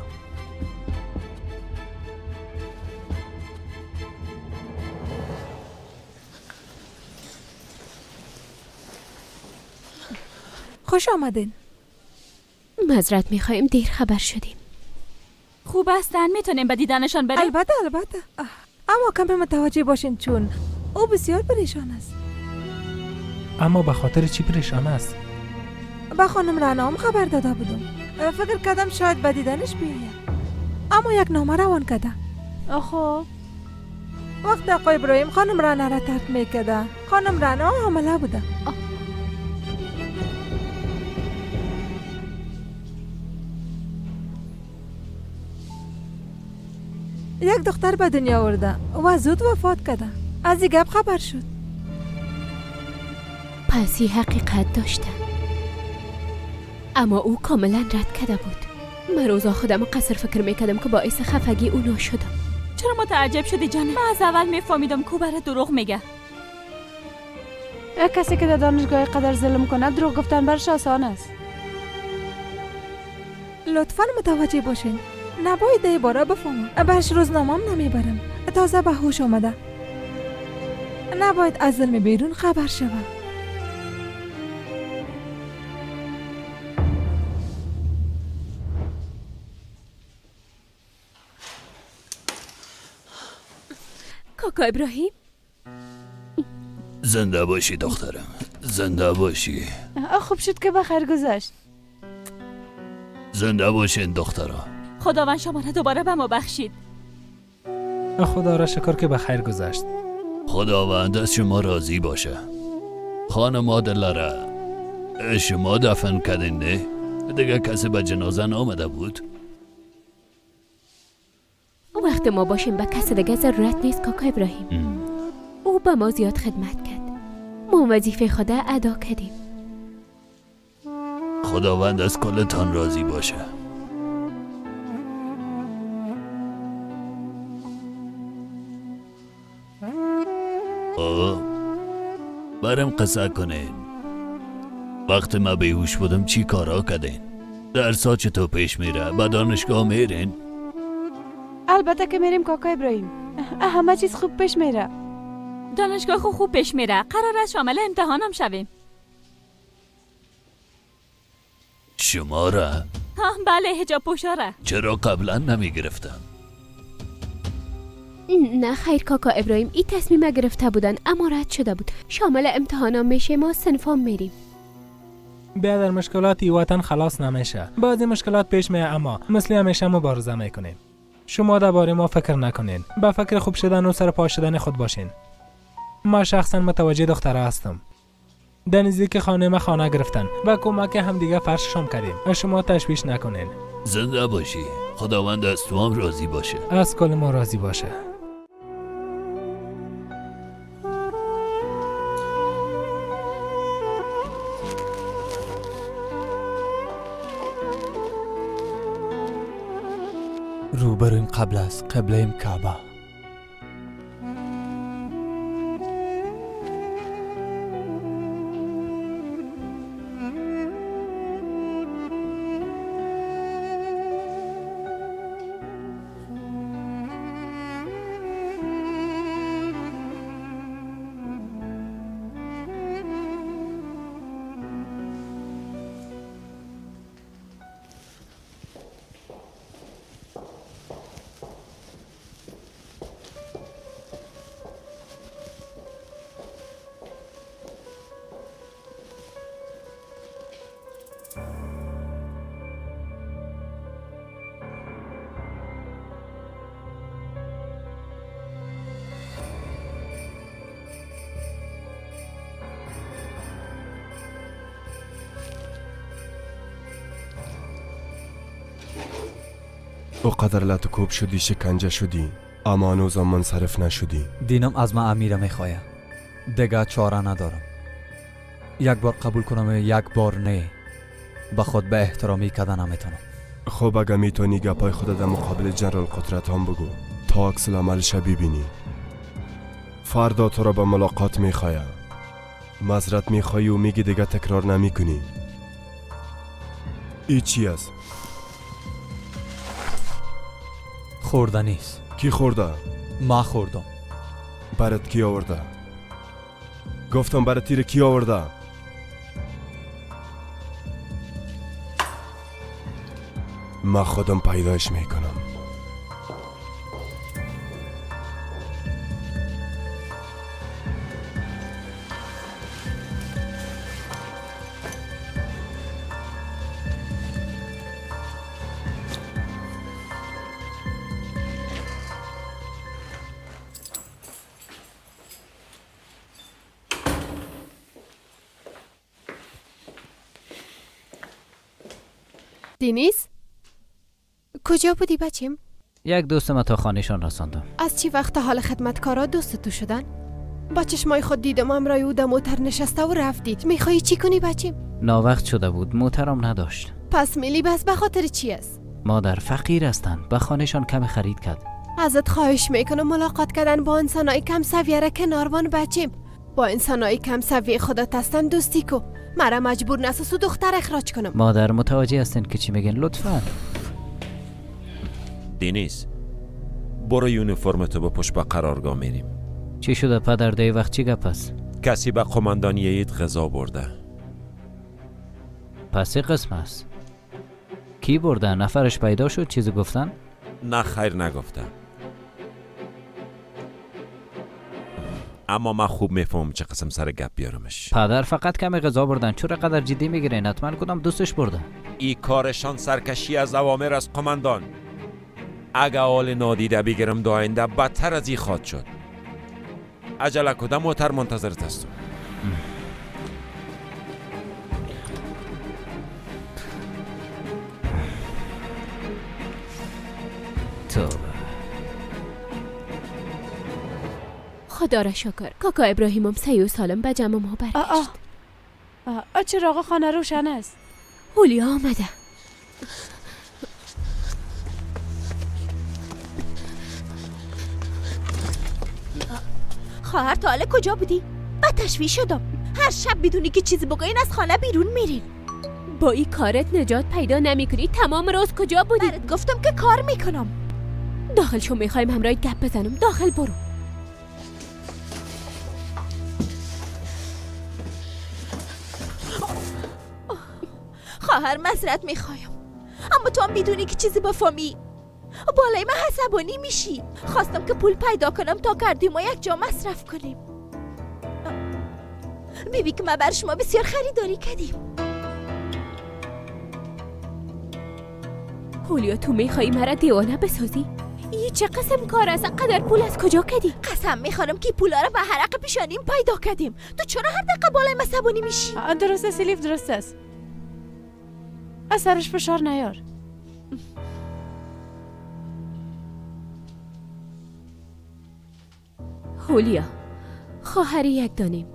خوش آمدین. معذرت میخوایم دیر خبر شدیم. خوب هستن؟ میتونیم به دیدنشان بریم؟ البته البته، اما کمی متوجه باشین چون او بسیار پریشان است. اما به خاطر چی پریشان است؟ به خانم رعنا هم خبر داده بودم. فکر کردم شاید به دیدنش بیاید، اما یک نامه روان کرده. آخه وقت آقای ابراهیم خانم رعنا را ترک میکرده، خانم رعنا حامله بوده. یک دختر به دنیا آورده و زود وفات کرده. از این گپ خبر شد. پس این حقیقت داشته، اما او کاملا رد کرده بود. من روزا خودم قصر فکر میکردم که باعث خفگی او نشدم. چرا متعجب شدی جانم؟ من از اول میفهمیدم کو برای دروغ میگه. کسی که در دانشگاه قدر ظلم کند دروغ گفتن برش آسان است. لطفا متوجه باشین، نباید ای باره بفهمم. برش روزنامه‌ام نمیبرم، تازه به هوش آمده. نباید از ظلم بیرون خبر شود. کاکا ابراهیم، زنده باشی دخترم، زنده باشی. خوب شد که بخیر گذشت. زنده باشین دخترم. خداوند شما را دوباره به ما بخشید. خدا را شکر که به خیر گذشت. خداوند از شما راضی باشه. خانم عادله را شما دفن کردین نه؟ دیگه کسی به جنازه نامده بود؟ وقت ما باشیم به کس دیگه ضرورت نیست کاکا ابراهیم. او به ما زیاد خدمت کرد. ما وظیفه خدا ادا کردیم. خداوند از کلتان راضی باشه. برم قصه کنین. وقت ما بیهوش بودم چی کارا کردین؟ درسا چطور پیش میره؟ به دانشگاه میرین؟ البته که میریم کاکا ابراهیم. همه چیز خوب پیش میره. دانشگاه خوب پیش میره. قرار است شامل امتحانم شویم. شما را؟ بله، حجاب پوشا را. چرا قبلا نمیگرفتم؟ نه خیر کاکا ابراهیم، این تصمیم گرفته بودن اما رد شده بود. شامل امتحانام میشه، ما صنفام میریم. بیادر مشکلات ای وطن خلاص نمیشه. بعضی مشکلات پیش میه اما مثل همیشه مبارزه میکنیم. شما درباره ما فکر نکنین، به فکر خوب شدن و سرپا شدن خود باشین. ما شخصا متوجه دختره هستم. در نزدیک خانه ما خانه گرفتن و کمک همدیگه فرش شام کردیم. شما تشویش نکنین. زنده باشی. خداوند از تو هم راضی باشه. از کل ما راضی باشه. روبرویم قبل است، قبله‌ایم کعبه. او قدر لطکوب شدی، شکنجه شدی، اما هنوزم منصرف نشدی. دینم از من امیره میخواه، دیگه چاره ندارم. یک بار قبول کنم، یک بار نه. به خود به احترامی کده نمیتونم. خب اگه میتونی گپای خود در مقابل جنرال قدرت هم بگو تا عکس العملش ببینی. فردا تو را به ملاقات میخوایم. معذرت میخوای و میگی دیگه تکرار نمیکنی. ای چی است؟ خورده نیست. کی خورده؟ ما خوردم. برات کی آورده؟ گفتم برات تیر کی آورده؟ ما خودم پیداش میکنم. دینیز؟ کجا بودی بچیم؟ یک دوست ما تا خانهشان رساندم. از چی وقت حال خدمتکارا دوست تو شدن؟ با چشمای خود دیدم امرای او در موتر نشسته و رفتید. میخوایی چی کنی بچیم؟ ناوقت شده بود، موترم نداشت. پس میلی بس به خاطر چی است؟ مادر فقیر هستند، به خانهشان کم خرید کرد. ازت خواهش میکنم ملاقات کردن با انسانای کم سویه را کناروان بچیم. با انسانای کم سویه خودت هستن دوستی کو. مرا مجبور نساز و دختر اخراج کنم. مادر متوجه هستین که چی میگن؟ لطفا. دینیز برو یونیفرم تو بپوش، به قرارگاه میریم. چی شده پدر؟ دی وقت چی گپ است؟ کسی به قماندانی اید غذا برده. پس قسم است. کی برده؟ نفرش پیدا شد؟ چیزی گفتن؟ نه خیر نگفته. اما من خوب میفهمم چه قسم سر گپ بیارمش. پدر فقط کمی غذا بردن، چرا قدر جدی میگیرین؟ حتما کدام دوستش برده. ای کارشان سرکشی از اوامر از قماندان. اگه حال نادیده بگیرم دو آینده بدتر از ای خواد شد. عجله کدام موتر منتظرت هستم. توبه. خدا را شکر کاکا ابراهیمم سی و سالم به جمع ما برگشت. آه چراغ خانه روشن است. هولیا آمده. خواهر تا حالا کجا بودی؟ با تشویش شدم. هر شب بدونی که چیزی بگوین از خانه بیرون میرین. با این کارت نجات پیدا نمیکنی. تمام روز کجا بودی؟ برات گفتم که کار میکنم. داخل شو، میخوایم همراه گپ بزنم. داخل برو. خواهر معذرت میخوایم، اما تو هم میدونی که چیزی بفهمی بالای من عصبانی میشی. خواستم که پول پیدا کنم تا کردیم و یک جا مصرف کنیم. بیبی که من بر شما بسیار خریداری کردیم. هولیا تو میخوایی مرا دیوانه بسازی؟ یه چه قسم کار است؟ قدر پول از کجا کردی؟ قسم میخورم که پولا را به حرق پیشانیم پیدا کردیم. تو چرا هر دقیقه بالای من عصبانی میشی؟ درست است الیف، درست است. از سرش فشار نیار. هولیا، خواهر یک دانیم.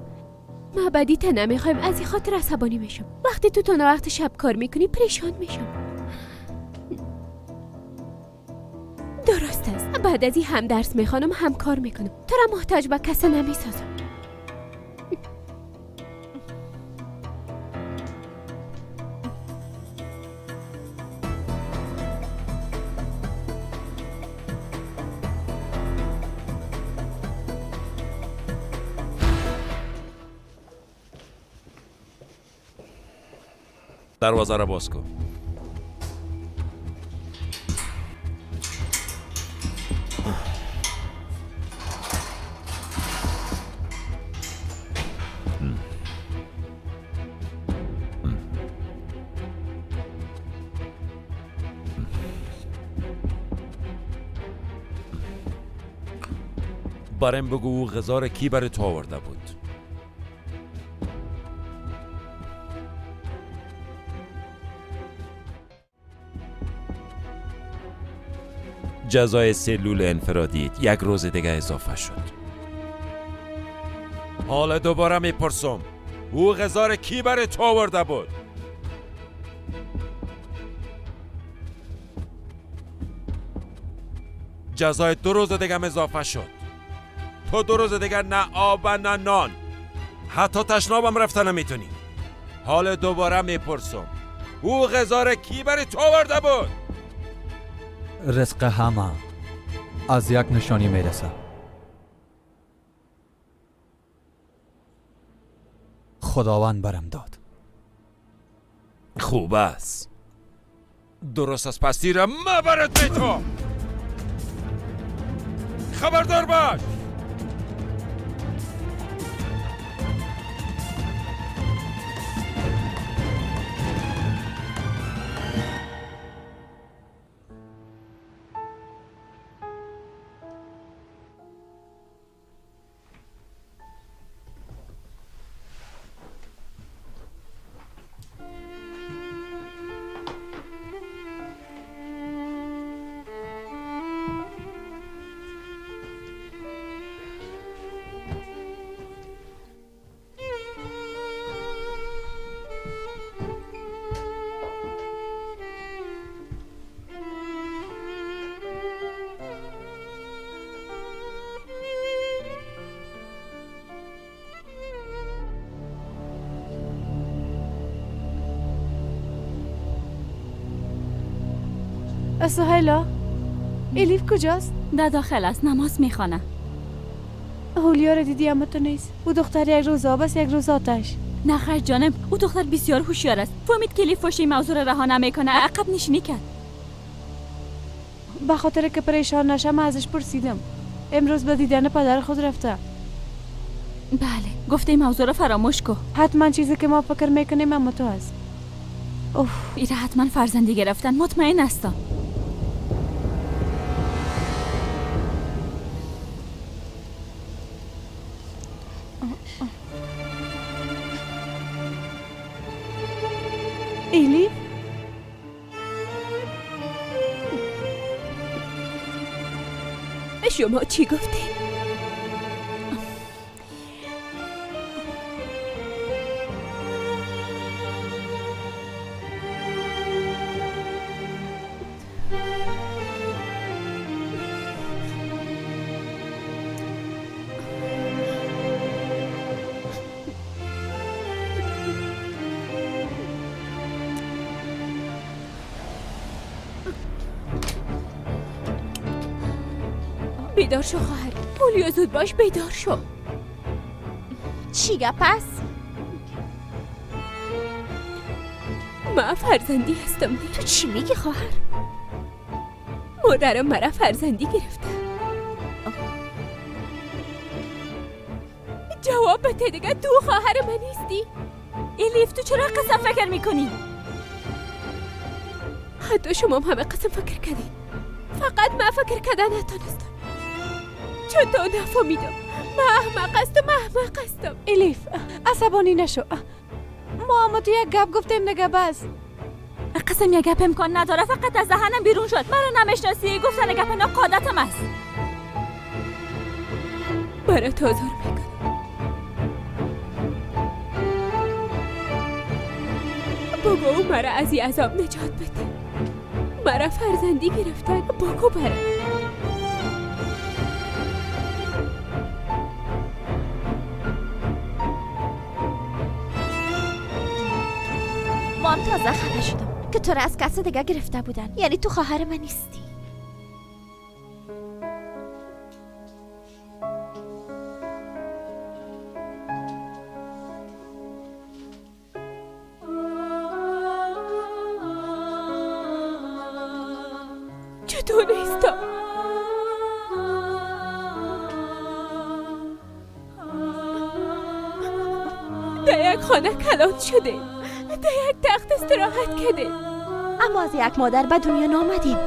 ما بدی تا نمیخوایم، از این خاطر عصبانی میشم. وقتی تو تا وقت شب کار میکنی پریشان میشم. درست است. بعد از این هم درس میخوانم هم کار میکنم. تو را محتاج به کس نمیسازم. دروازه را باز کن. برام بگو غذا را کی برای تو آورده بود؟ جزای سلول انفرادی یک روز دیگه اضافه شد. حالا دوباره میپرسم، او غذا را کی برای تو آورده بود؟ جزای 2 روز دیگه هم اضافه شد. تو 2 روز دیگه نه آب نه نان، حتی تشنابم رفته نمیتونی. حالا دوباره میپرسم، او غذا را کی برای تو آورده بود؟ رزق همه از یک نشانی میرسه. خداوند برم داد. خوب است. درست از پستی را مبرد می تو. خبردار باش. سهیلا، الیف کجاست؟ در داخل است، نماز میخوانه. هولیا رو دیدی اما تو نیست. او دختر یک روز آب است یک روز آتش. نه خیر جانم، او دختر بسیار هوشیار است. فهمید که الیف این موضوع را رها نمیکنه، عقب نشینی کرد. به خاطر که پریشان نشم ازش پرسیدم. امروز به دیدن پدر خود رفته. بله، گفته این موضوع را فراموش کو. حتما چیزی که ما فکر میکنیم اما تو است. اوه، ایره حتما فرزندی گرفتن، مطمئن هستم. الیف؟ شما چی گفتین؟ بیدار شو خواهر. هولیا زود باش، بیدار شو. چی گپ است؟ من فرزندی هستم. تو چی میگی خواهر؟ مادرم مرا فرزندی گرفته. جواب بده دیگه، تو خواهر من نیستی. الیف تو چرا قسم فکر میکنی؟ حتی شما هم همه قسم فکر کردین، فقط من فکر کردن نتانستم. چون تو نفهمیدم. من احمق هستم، احمق هستم. الیف عصبانی نشو. ما اما تو یک گپ گفتیم دیگه بس. قسم یک گپ امکان نداره، فقط از دهنم بیرون شد. مرا نمیشناسی، گفتن گپ ناقادتم است. برات آزار میکنم. بگو او مرا از این عذاب نجات بده. مرا فرزندی گرفتن. بگو برا. مام تازه خبر شدم که تو را از کس دیگه گرفته بودن. یعنی تو خواهر من نیستی. چطور نیستم؟ در یک خانه کلان شده، در یک تخت استراحت کرده، اما از یک مادر به دنیا نامدیم.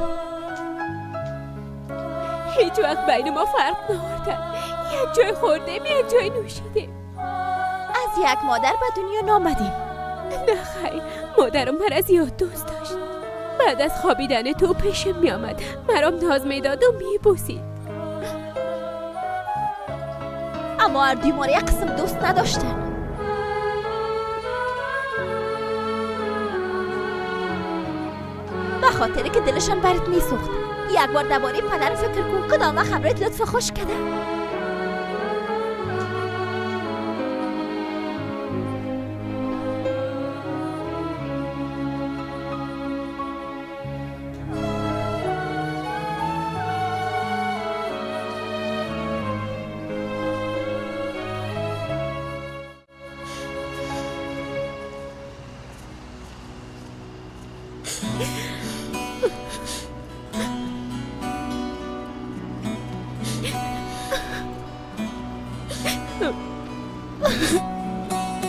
هیچ وقت بین ما فرق نآوردن. یک جای خوردیم، یک جای نوشیدیم. از یک مادر به دنیا نامدیم. نه خیر، مادرم مرا زیاد دوست داشت. بعد از خوابیدن تو پیشم می آمد، مرام ناز میداد و میبوسید. اما هر ما را یک قسم دوست نداشتن. به خاطر که دلشان برات میسوخت. یک بار درباره پدر فکر کن، کدام وقت همراهت لطف خوش کرده.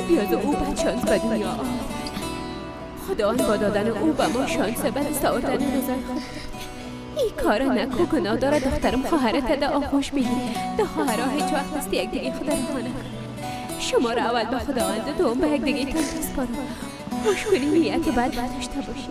بیاز او بد شانس به دنیا آمد. خداوند با دادن او به ما شانس به دست آوردن رضای خود. این کار نکو، گناه داره. دخترم خواهرت در آغوش بگیر. دو خواهرها هیچ وقت دست یکدیگه خود را رها نکن. شما را اول به خداوند، دوم به یکدیگه تان بسپارم. خوش کنی نیت بد نداشته باشی.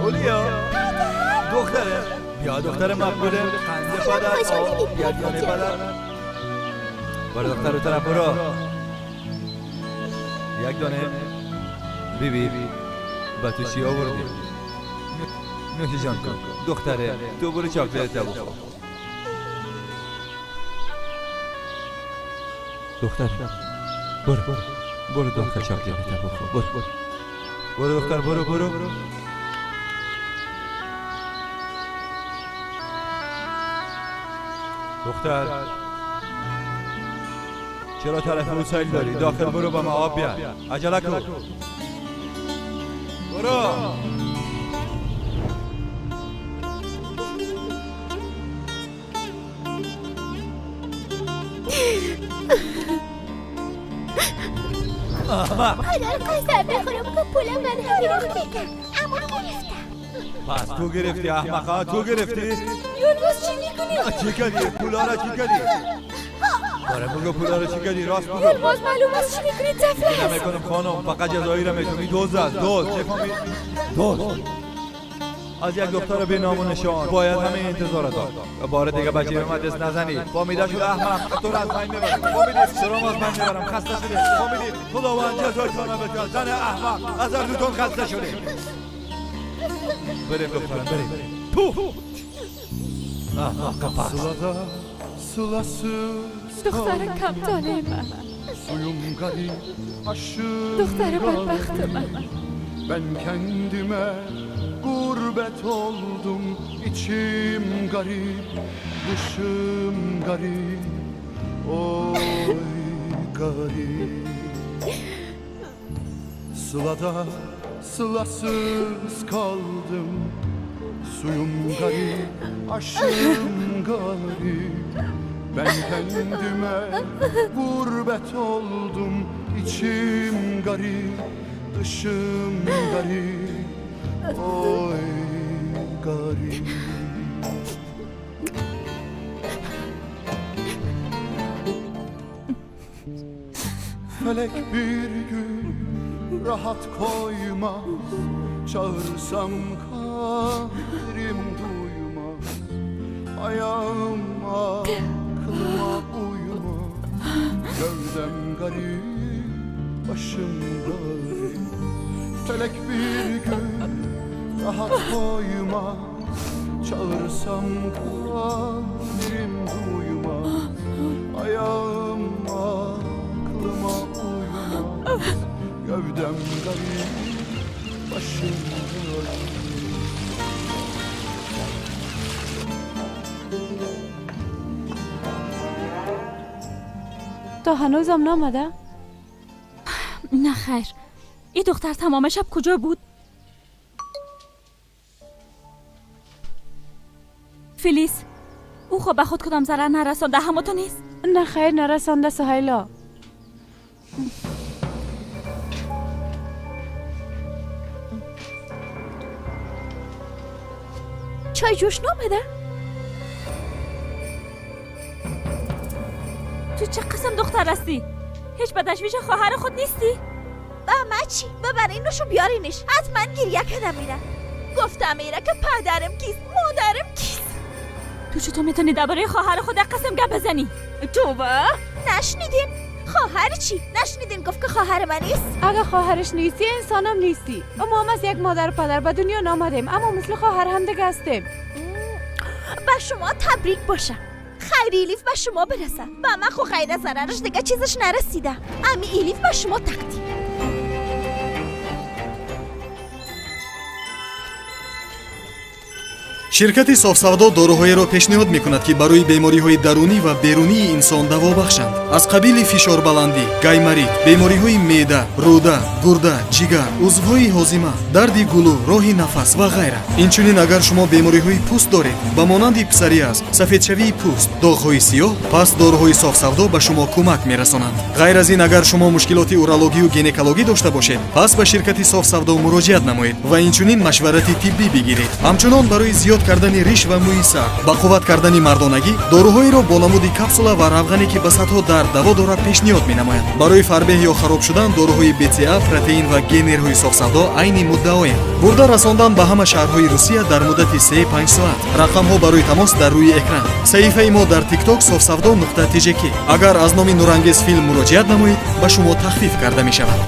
اولیا دختره، بیا دختر مقبوله، قند پدر، آب بیا جان پدر. برو دختر رو طرف برو. یک دانه بی بی با تو چی آوردی؟ نوش جان کن دختره، تو برو چاکلت بخور. دختر برو برو دختر چاکلت بخور. برو برو دختر برو برو. دختر چرا طرف اون سایل داری؟ داخل برو با ما آب بیار. عجله کن. برو. پدر قسم بخورم که پول من گرفتم، اما گرفتم. پس تو گرفتی احمقا، تو گرفتی؟ یولماز چی میکنی؟ چی کردی؟ پولا را چی کردی؟ باره بگو پولا را چی کردی؟ راست بگو. یولماز معلوم است چی میکنی طفل؟ نمیکنم خانم، فقط جزایی را میکنم. دزد است، دزد. چه فهمی؟ دزد. از یک دختر به نام و نشان باید همه انتظار داد. بار دیگه بچه به من دست نزنی. فهمیده شد احمق، تو را از بین میبرم. فهمیدی؟ سرام از بین میبرم. خسته شدی. فهمیدی؟ خداوند جزایتان بده. زن احمق از هر دوتون خسته شدی. بریم دخترم بریم. تو احمق پس. دختر کم طالع من، دختر بدبخت من. Ben kendime gurbet Gurbet oldum, içim garip, dışım garip, oy garip. Sılada sılasız kaldım, suyum garip, aşım garip. Ben kendime gurbet oldum, içim garip, dışım garip, oy garip. Felek bir gün rahat koymaz, çağırsam kaderim duymaz. Ayağım aklıma uymaz, gövdem garip, başım garip. Felek bir gün rahat koymaz, çağırsam kaderim duymaz. Ayağım aklıma uymaz, gövdem garip, başım garip. تا هنوزم نامده؟ نه خیر. این دختر تمام شب کجا بود؟ فلیس، او خب به خود کدام ضرر نرسانده، همه تو نیست؟ نه خیر نرسانده سهیلا. چای جوش نامده؟ تو چه قسم دختر هستی؟ هیچ به تشویش خواهر خود نیستی؟ با من چی؟ ببرینش و بیارینش. حتما گریه کردم میره. گفتم میره که پدرم کیست، مادرم کیست. تو چطور میتونی درباره خواهر خود قسم گپ بزنی؟ توبه؟ نشنیدین؟ خواهر چی؟ نشنیدین گفت که خواهر من نیست؟ اگه خواهرش نیستی انسانم نیستی. ما هم از یک مادر و پدر به دنیا نامدیم، اما مثل خواهر هم دیگه هستیم. به شما تبریک باشه. خیر ایلیف به شما برسه. به من خو غیر ضررش دیگه چیزش نرسیده. امی ایلیف به شما تقدیم. Ширкати Софсавдо доруҳоеро пешниҳод мекунад, ки барои бемориҳои дарунӣ ва берунии инсон даво бахшанд. Аз қабили фишорбаландӣ, гайморит, бемориҳои меъда, рӯда, гурда, ҷигар, узвҳои ҳозима, дарди гулӯ, роҳи нафас ва ғайра. Инчунин агар шумо бемориҳои пӯст доред, ба монанди псориаз, сафедшавии пӯст, доғҳои сиёҳ, пас доруҳои Софсавдо ба шумо кӯмак мерасонанд. Ғайр аз ин, агар шумо мушкилоти урологию гинекологӣ дошта бошед, пас ба ширкати Софсавдо муроҷиат намоед ва инчунин машварати тиббӣ бигиред. Ҳамчунон барои зиёд кардани риш ва мӯи сар, ба қувват кардани мардонагӣ, доруҳоеро бо намуди капсула ва равғане ки ба садҳо дард даво дорад пешниҳод менамояд. Барои фарбеҳ ё хароб шудан доруҳои БЦА, протеин ва генерҳои Софсавдо айни муддаоянд. Бурда расондан ба ҳама шаҳрҳои Русия дар муддати 3-5 соат. Рақамҳо барои тамос дар рӯи экран. Саҳифаи мо дар TikTok софсавдо.tjk. Агар аз номи Нурангез филм муроҷиат намоед, ба шумо тахфиф карда мешавад.